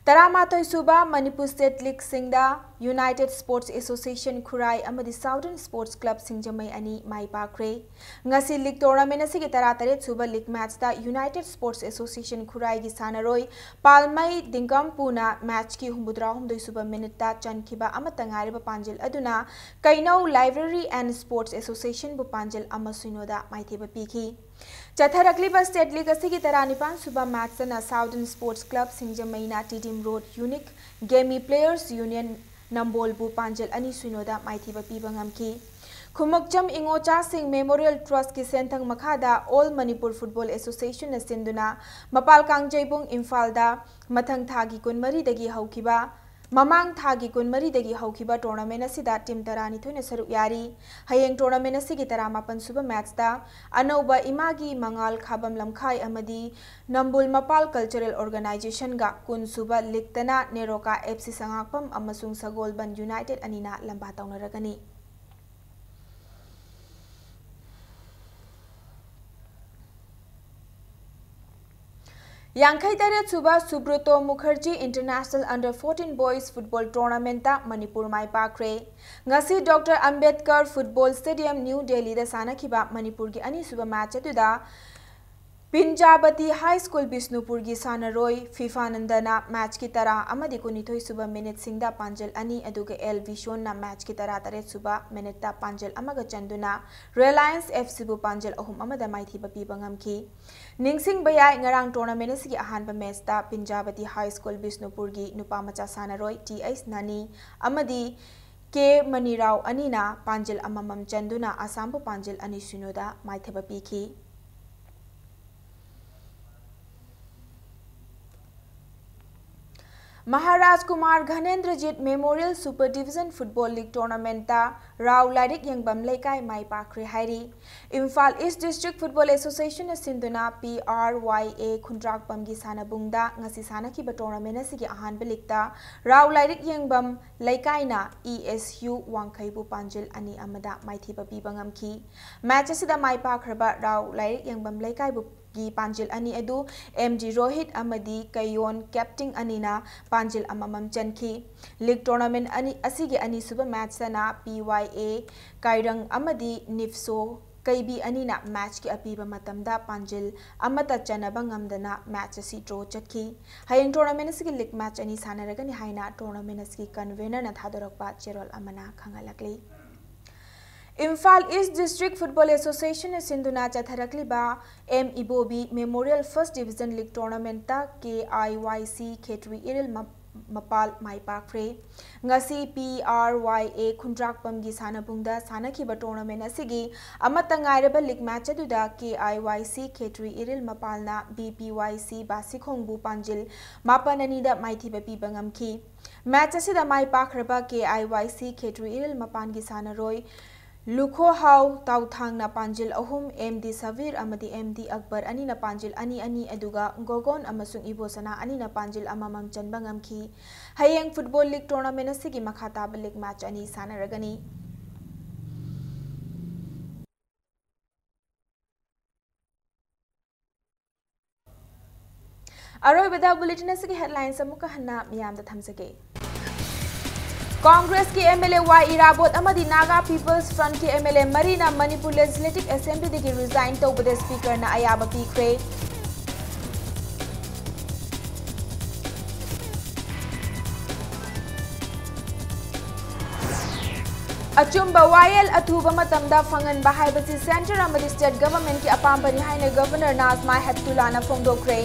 ꯇꯔꯥꯃꯥꯊꯣꯏ ꯁꯨꯕ Manipur State Leagueꯁꯤꯡꯗ United Sports Association ꯈꯨꯔꯥꯏ ꯑꯃꯗꯤ Southern Sports Club ꯁꯤꯡꯖꯃꯩ ꯑꯅꯤ ꯃꯥꯏ ꯄꯥꯛꯈ꯭ꯔꯦ꯫ ꯉꯁꯤ league tournament ꯑꯁꯤꯒꯤ ꯇꯔꯥꯇꯔꯦꯠ ꯁꯨꯕ league matchꯇ United Sports Association ꯈꯨꯔꯥꯏꯒꯤ ꯁꯥꯟꯅꯔꯣꯏ ꯄꯥꯜꯃꯩ ꯗꯤꯡꯒꯝꯄꯨꯅ matchꯀꯤ ꯍꯨꯝꯐꯨꯇꯔꯥꯍꯨꯝꯗꯣꯏ ꯁꯨꯕ minuteꯇ ꯆꯟꯈꯤꯕ ꯑꯃꯠꯇ ꯉꯥꯏꯔꯕ ꯄꯥꯟꯖꯤꯜ ꯑꯗꯨꯅ ꯀꯩꯅꯧ Library and Sports Associationꯕꯨ ꯄꯥꯟꯖꯤꯜ ꯑꯃ ꯁꯤꯅꯣꯗ ꯃꯥꯏꯊꯤꯕ ꯄꯤꯈꯤ꯫ ꯆꯠꯊꯔꯛꯂꯤꯕ State League ꯑꯁꯤꯒꯤ ꯇꯔꯥꯅꯤꯄꯥꯟ ꯁꯨꯕ matchꯇꯅ Southern Sports Club ꯁꯤꯡꯖꯃꯩꯅ T D M Road Unique Gammy Players Union ꯅꯝꯕꯣꯜꯕꯨ ꯄꯥꯟꯖꯤꯜ ꯑꯅꯤ ꯁꯤꯅꯣꯗ ꯃꯥꯏꯊꯤꯕ ꯄꯤꯕ ꯉꯝꯈꯤ꯫ ꯈꯨꯃꯛꯆꯝ ꯏꯉꯣꯆꯥꯁꯤꯡ Memorial Trust ꯀꯤ ꯁꯦꯟꯊꯪ ꯃꯈꯥꯗ All Manipur Football Association ꯅ ꯁꯤꯟꯗꯨꯅ ꯃꯄꯥꯜ ꯀꯥꯡꯖꯩꯕꯨꯡ ꯏꯝꯐꯥꯜꯗ ꯃꯊꯪ ꯊꯥꯒꯤ ꯀꯨꯟꯃꯔꯤꯗꯒꯤ ꯍꯧꯈꯤꯕ, ꯃꯃꯥꯡ ꯊꯥꯒꯤ ꯀꯨꯟꯃꯔꯤꯗꯒꯤ ꯍꯧꯈꯤꯕ tournament ꯑꯁꯤꯗ team ꯇꯔꯥꯅꯤꯊꯣꯏꯅ ꯁꯔꯨꯛ ꯌꯥꯔꯤ꯫ ꯍꯌꯦꯡ tournament ꯑꯁꯤꯒꯤ ꯇꯔꯥꯃꯥꯄꯟ ꯁꯨꯕ match ꯇ ꯑꯅꯧꯕ ꯏꯃꯥꯒꯤ ꯃꯉꯥꯜ ꯈꯥꯕꯝ ꯂꯝꯈꯥꯏ ꯑꯃꯗꯤ ꯅꯝꯕꯨꯜ ꯃꯄꯥꯜ Cultural Organization ꯒ ꯀꯨꯟ ꯁꯨꯕ league ꯇꯅ ꯅꯦꯔꯣꯀꯥ F C ꯁꯉꯥꯛꯄꯝ ꯑꯃꯁꯨꯡ ꯁꯒꯣꯜꯕꯟ United ꯑꯅꯤꯅ ꯂꯝꯕꯥ ꯇꯧꯅꯔꯒꯅꯤ꯫ ꯌꯥꯡꯈꯩ ꯇꯔꯦꯠ ꯁꯨꯕ Subroto Mukherjee International Under fourteen Boys Football Tournament ꯇ ꯃꯅꯤꯄꯨꯔ ꯃꯥꯏ ꯄꯥꯛꯈ꯭ꯔꯦ꯫ ꯉꯁꯤ Doctor Ambedkar Football Stadium, New Delhi ꯗ ꯁꯥꯟꯅꯈꯤꯕ ꯃꯅꯤꯄꯨꯔꯒꯤ ꯑꯅꯤꯁꯨꯕ match ꯑꯗꯨꯗ ꯄꯤꯟꯖꯥꯕꯇꯤ High School ꯕꯤꯁꯅꯨꯄꯨꯔꯒꯤ ꯁꯥꯟꯅꯔꯣꯏ ꯐꯤꯐꯥꯅꯟꯗꯅ match ꯀꯤ ꯇꯔꯥ ꯑꯃꯗꯤ ꯀꯨꯟꯅꯤꯊꯣꯏ ꯁꯨꯕ minute ꯁꯤꯡꯗ ꯄꯥꯟꯖꯜ ꯑꯅꯤ, ꯑꯗꯨꯒ ꯑꯦꯜ ꯕꯤꯁꯣꯟꯅ match ꯀꯤ ꯇꯔꯥꯇꯔꯦꯠ ꯁꯨꯕ minute ꯇ ꯄꯥꯟꯖꯜ ꯑꯃꯒ ꯆꯟꯗꯨꯅ Reliance F C ꯕꯨ ꯄꯥꯟꯖꯜ ꯑꯍꯨꯝ ꯑꯃꯗ ꯃꯥꯏꯊꯤꯕ ꯄꯤꯕ ꯉꯝꯈꯤ꯫ ꯅꯤꯡꯁꯤꯡꯕ ꯌꯥꯏ, ꯉꯔꯥꯡ tournament ꯑꯁꯤꯒꯤ ꯑꯍꯥꯟꯕ match ꯇ ꯄꯤꯟꯖꯥꯕꯇꯤ High School ꯕꯤꯁꯅꯨꯄꯨꯔꯒꯤ ꯅꯨꯄꯥ ꯃꯆꯥ ꯁꯥꯟꯅꯔꯣꯏ ꯇꯤ ꯑꯩꯆ ꯅꯥꯅꯤ ꯑꯃꯗꯤ ꯀꯦ ꯃꯅꯤꯔꯥꯎ ꯑꯅꯤꯅ ꯄꯥꯟꯖꯤꯜ ꯑꯃꯃꯝ ꯆꯟꯗꯨꯅ ꯑꯁꯥꯝꯕꯨ ꯄꯥꯟꯖꯤꯜ ꯑꯅꯤ ꯁꯤꯅꯣꯗ ꯃꯥꯏꯊꯤꯕ ꯄꯤꯈꯤ꯫ Maharaj Kumar ꯘꯅꯦꯟꯗ꯭ꯔꯖꯤꯠ Memorial Super Division Football League Tournament ꯇ ꯔꯥꯎ ꯂꯥꯏꯔꯤꯛ ꯌꯦꯡꯕꯝ ꯂꯩꯀꯥꯏ ꯃꯥꯏ ꯄꯥꯛꯈ꯭ꯔꯦ ꯍꯥꯏꯔꯤ꯫ Imphal East District Football Association ꯅ ꯁꯤꯟꯗꯨꯅ P R Y A ꯈꯨꯟꯗ꯭ꯔꯥꯛꯄꯝꯒꯤ ꯁꯥꯟꯅꯕꯨꯡꯗ ꯉꯁꯤ ꯁꯥꯟꯅꯈꯤꯕ tournament ꯑꯁꯤꯒꯤ ꯑꯍꯥꯟꯕ league ꯇ ꯔꯥꯎ ꯂꯥꯏꯔꯤꯛ ꯌꯦꯡꯕꯝ ꯂꯩꯀꯥꯏꯅ E S U ꯋꯥꯡꯈꯩꯕꯨ ꯄꯥꯟꯖꯤꯜ ꯑꯅꯤ ꯑꯃꯗ ꯃꯥꯏꯊꯤꯕ ꯄꯤꯕ ꯉꯝꯈꯤ꯫ Match ꯑꯁꯤꯗ ꯃꯥꯏ ꯄꯥꯛꯈ꯭ꯔꯕ ꯔꯥꯎ ꯂꯥꯏꯔꯤꯛ ꯌꯦꯡꯕꯝ ꯂꯩꯀꯥꯏꯕꯨ ꯒꯤ ꯄꯥꯟꯖꯤꯜ ꯑꯅꯤ ꯑꯗꯨ M D ꯔꯣꯍꯤꯠ ꯑꯃꯗꯤ ꯀꯩꯌꯣꯟ ꯀꯦꯞꯇꯤꯡ ꯑꯅꯤꯅ ꯄꯥꯟꯖꯤꯜ ꯑꯃꯃꯝ ꯆꯟꯈꯤ꯫ League tournament ꯑꯅꯤ, ꯑꯁꯤꯒꯤ ꯑꯅꯤꯁꯨꯕ match ꯇꯅ P Y A ꯀꯥꯏꯔꯪ ꯑꯃꯗꯤ ꯅꯤꯞꯁꯣ ꯀꯩꯕꯤ ꯑꯅꯤꯅ match ꯀꯤ ꯑꯄꯤꯕ ꯃꯇꯝꯗ ꯄꯥꯟꯖꯤꯜ ꯑꯃꯠꯇ ꯆꯟꯅꯕ ꯉꯝꯗꯅ match ꯑꯁꯤ draw ꯆꯠꯈꯤ꯫ ꯍꯌꯦꯡ tournament ꯑꯁꯤꯒꯤ league match ꯑꯅꯤ ꯁꯥꯟꯅꯔꯒꯅꯤ ꯍꯥꯏꯅ tournament ꯑꯁꯤꯒꯤ convener ꯅ ꯊꯥꯗꯣꯔꯛꯄ ꯆꯦꯔꯣꯜ ꯑꯃꯅ ꯈꯪꯍꯜꯂꯛꯂꯤ꯫ Imphal East District Football Association ꯅ ꯁꯤꯟꯗꯨꯅ ꯆꯠꯊꯔꯛꯂꯤꯕ M ꯏꯕꯣꯕꯤ Memorial First Division League Tournament ꯇ K I Y C ꯈꯦꯇ꯭ꯔꯤ ꯏꯔꯤꯜ ꯃ-, ꯃꯄꯥꯜ ꯃꯥꯏ ꯄꯥꯛꯈ꯭ꯔꯦ꯫ ꯉꯁꯤ P R Y A ꯈꯨꯟꯗ꯭ꯔꯥꯛꯄꯝꯒꯤ ꯁꯥꯟꯅꯕꯨꯡꯗ ꯁꯥꯟꯅꯈꯤꯕ tournament ꯑꯁꯤꯒꯤ ꯑꯃꯠꯇ ꯉꯥꯏꯔꯕ league match ꯑꯗꯨꯗ K I Y C Khetri Iril ꯃꯄꯥꯜꯅ B P Y C ꯕꯥꯁꯤꯈꯣꯡꯕꯨ ꯄꯥꯟꯖꯤꯜ ꯃꯥꯄꯟ ꯑꯅꯤꯗ ꯃꯥꯏꯊꯤꯕ ꯄꯤꯕ ꯉꯝꯈꯤ꯫ Match ꯑꯁꯤꯗ ꯃꯥꯏ ꯄꯥꯛꯈ꯭ꯔꯕ K I Y C ꯈꯦꯇ꯭ꯔꯤ ꯏꯔꯤꯜ ꯃꯄꯥꯟꯒꯤ ꯁꯥꯟꯅꯔꯣꯏ ꯂꯨꯈꯣꯍꯥꯎ ꯇꯥꯎꯊꯥꯡꯅ ꯄꯥꯟꯖꯤꯜ ꯑꯍꯨꯝ, M D ꯁꯕꯤꯔ ꯑꯃꯗꯤ M D ꯑꯛꯕꯔ ꯑꯅꯤꯅ ꯄꯥꯟꯖꯤꯜ ꯑꯅꯤ ꯑꯅꯤ, ꯑꯗꯨꯒ ꯒꯣꯒꯣꯟ ꯑꯃꯁꯨꯡ ꯏꯕꯣꯁꯅꯥ ꯑꯅꯤꯅ ꯄꯥꯟꯖꯤꯜ ꯑꯃꯃꯝ ꯆꯟꯕ ꯉꯝꯈꯤ꯫ ꯍꯌꯦꯡ football league tournament ꯑꯁꯤꯒꯤ ꯃꯈꯥ ꯇꯥꯕ league match ꯑꯅꯤ ꯁꯥꯟꯅꯔꯒꯅꯤ꯫ ꯑꯔꯣꯏꯕꯗ bulletin ꯑꯁꯤꯒꯤ headlines ꯑꯃꯨꯛꯀ ꯍꯟꯅ ꯃꯤꯌꯥꯝꯗ ꯊꯝꯖꯒꯦ꯫ ꯀꯣꯡꯒ꯭ꯔꯦꯁꯀꯤ M L A Y ꯏꯔꯥꯕꯣꯠ ꯑꯃꯗꯤ Naga People's Frontꯀꯤ M L A ꯃꯔꯤꯅ ꯃꯅꯤꯄꯨꯔ Legislative Assemblyꯗꯒꯤ resign ꯇꯧꯕꯗ speakerꯅ ꯑꯌꯥꯕ ꯄꯤꯈ꯭ꯔꯦ꯫ ꯑꯆꯨꯝꯕ ꯋꯥꯌꯦꯜ ꯑꯊꯨꯕ ꯃꯇꯝꯗ ꯐꯪꯍꯟꯕ ꯍꯥꯏꯕꯁꯤ centre ꯑꯃꯗꯤ state governmentꯀꯤ ꯑꯄꯥꯝꯕꯅꯤ ꯍꯥꯏꯅ Governor Nazma Heptullahꯅ ꯐꯣꯡꯗꯣꯛꯈ꯭ꯔꯦ꯫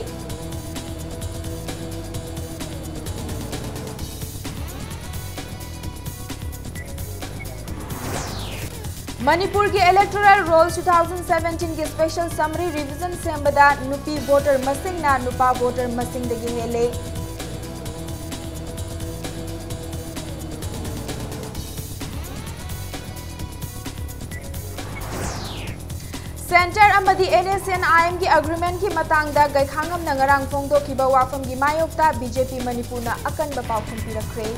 ꯃꯅꯤꯄꯨꯔꯒꯤ electoral roll two thousand seventeenꯒꯤ special summary revision ꯁꯦꯝꯕꯗ ꯅꯨꯄꯤ voter ꯃꯁꯤꯡꯅ ꯅꯨꯄꯥ voter ꯃꯁꯤꯡꯗꯒꯤ ꯍꯦꯜꯂꯦ꯫ Centre ꯑꯃꯗꯤ NSCN-IMꯒꯤ agreementꯀꯤ ꯃꯇꯥꯡꯗ ꯒꯩꯈꯥꯉꯝꯅ ꯉꯔꯥꯡ ꯐꯣꯡꯗꯣꯛꯈꯤꯕ ꯋꯥꯐꯝꯒꯤ ꯃꯥꯌꯣꯛꯇ BJP ꯃꯅꯤꯄꯨꯔꯅ ꯑꯀꯟꯕ ꯄꯥꯎꯈꯨꯝ ꯄꯤꯔꯛꯈ꯭ꯔꯦ꯫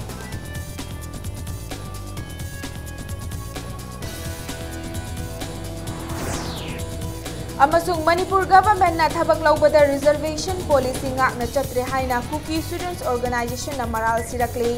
ꯑꯃꯁꯨꯡ ꯃꯅꯤꯄꯨꯔ governmentꯅ ꯊꯕꯛ ꯂꯧꯕꯗ reservation policy ꯉꯥꯛꯅ ꯆꯠꯇ꯭ꯔꯦ ꯍꯥꯏꯅ Kuki Students Organizationꯅ ꯃꯔꯥꯜ ꯁꯤꯔꯛꯂꯤ꯫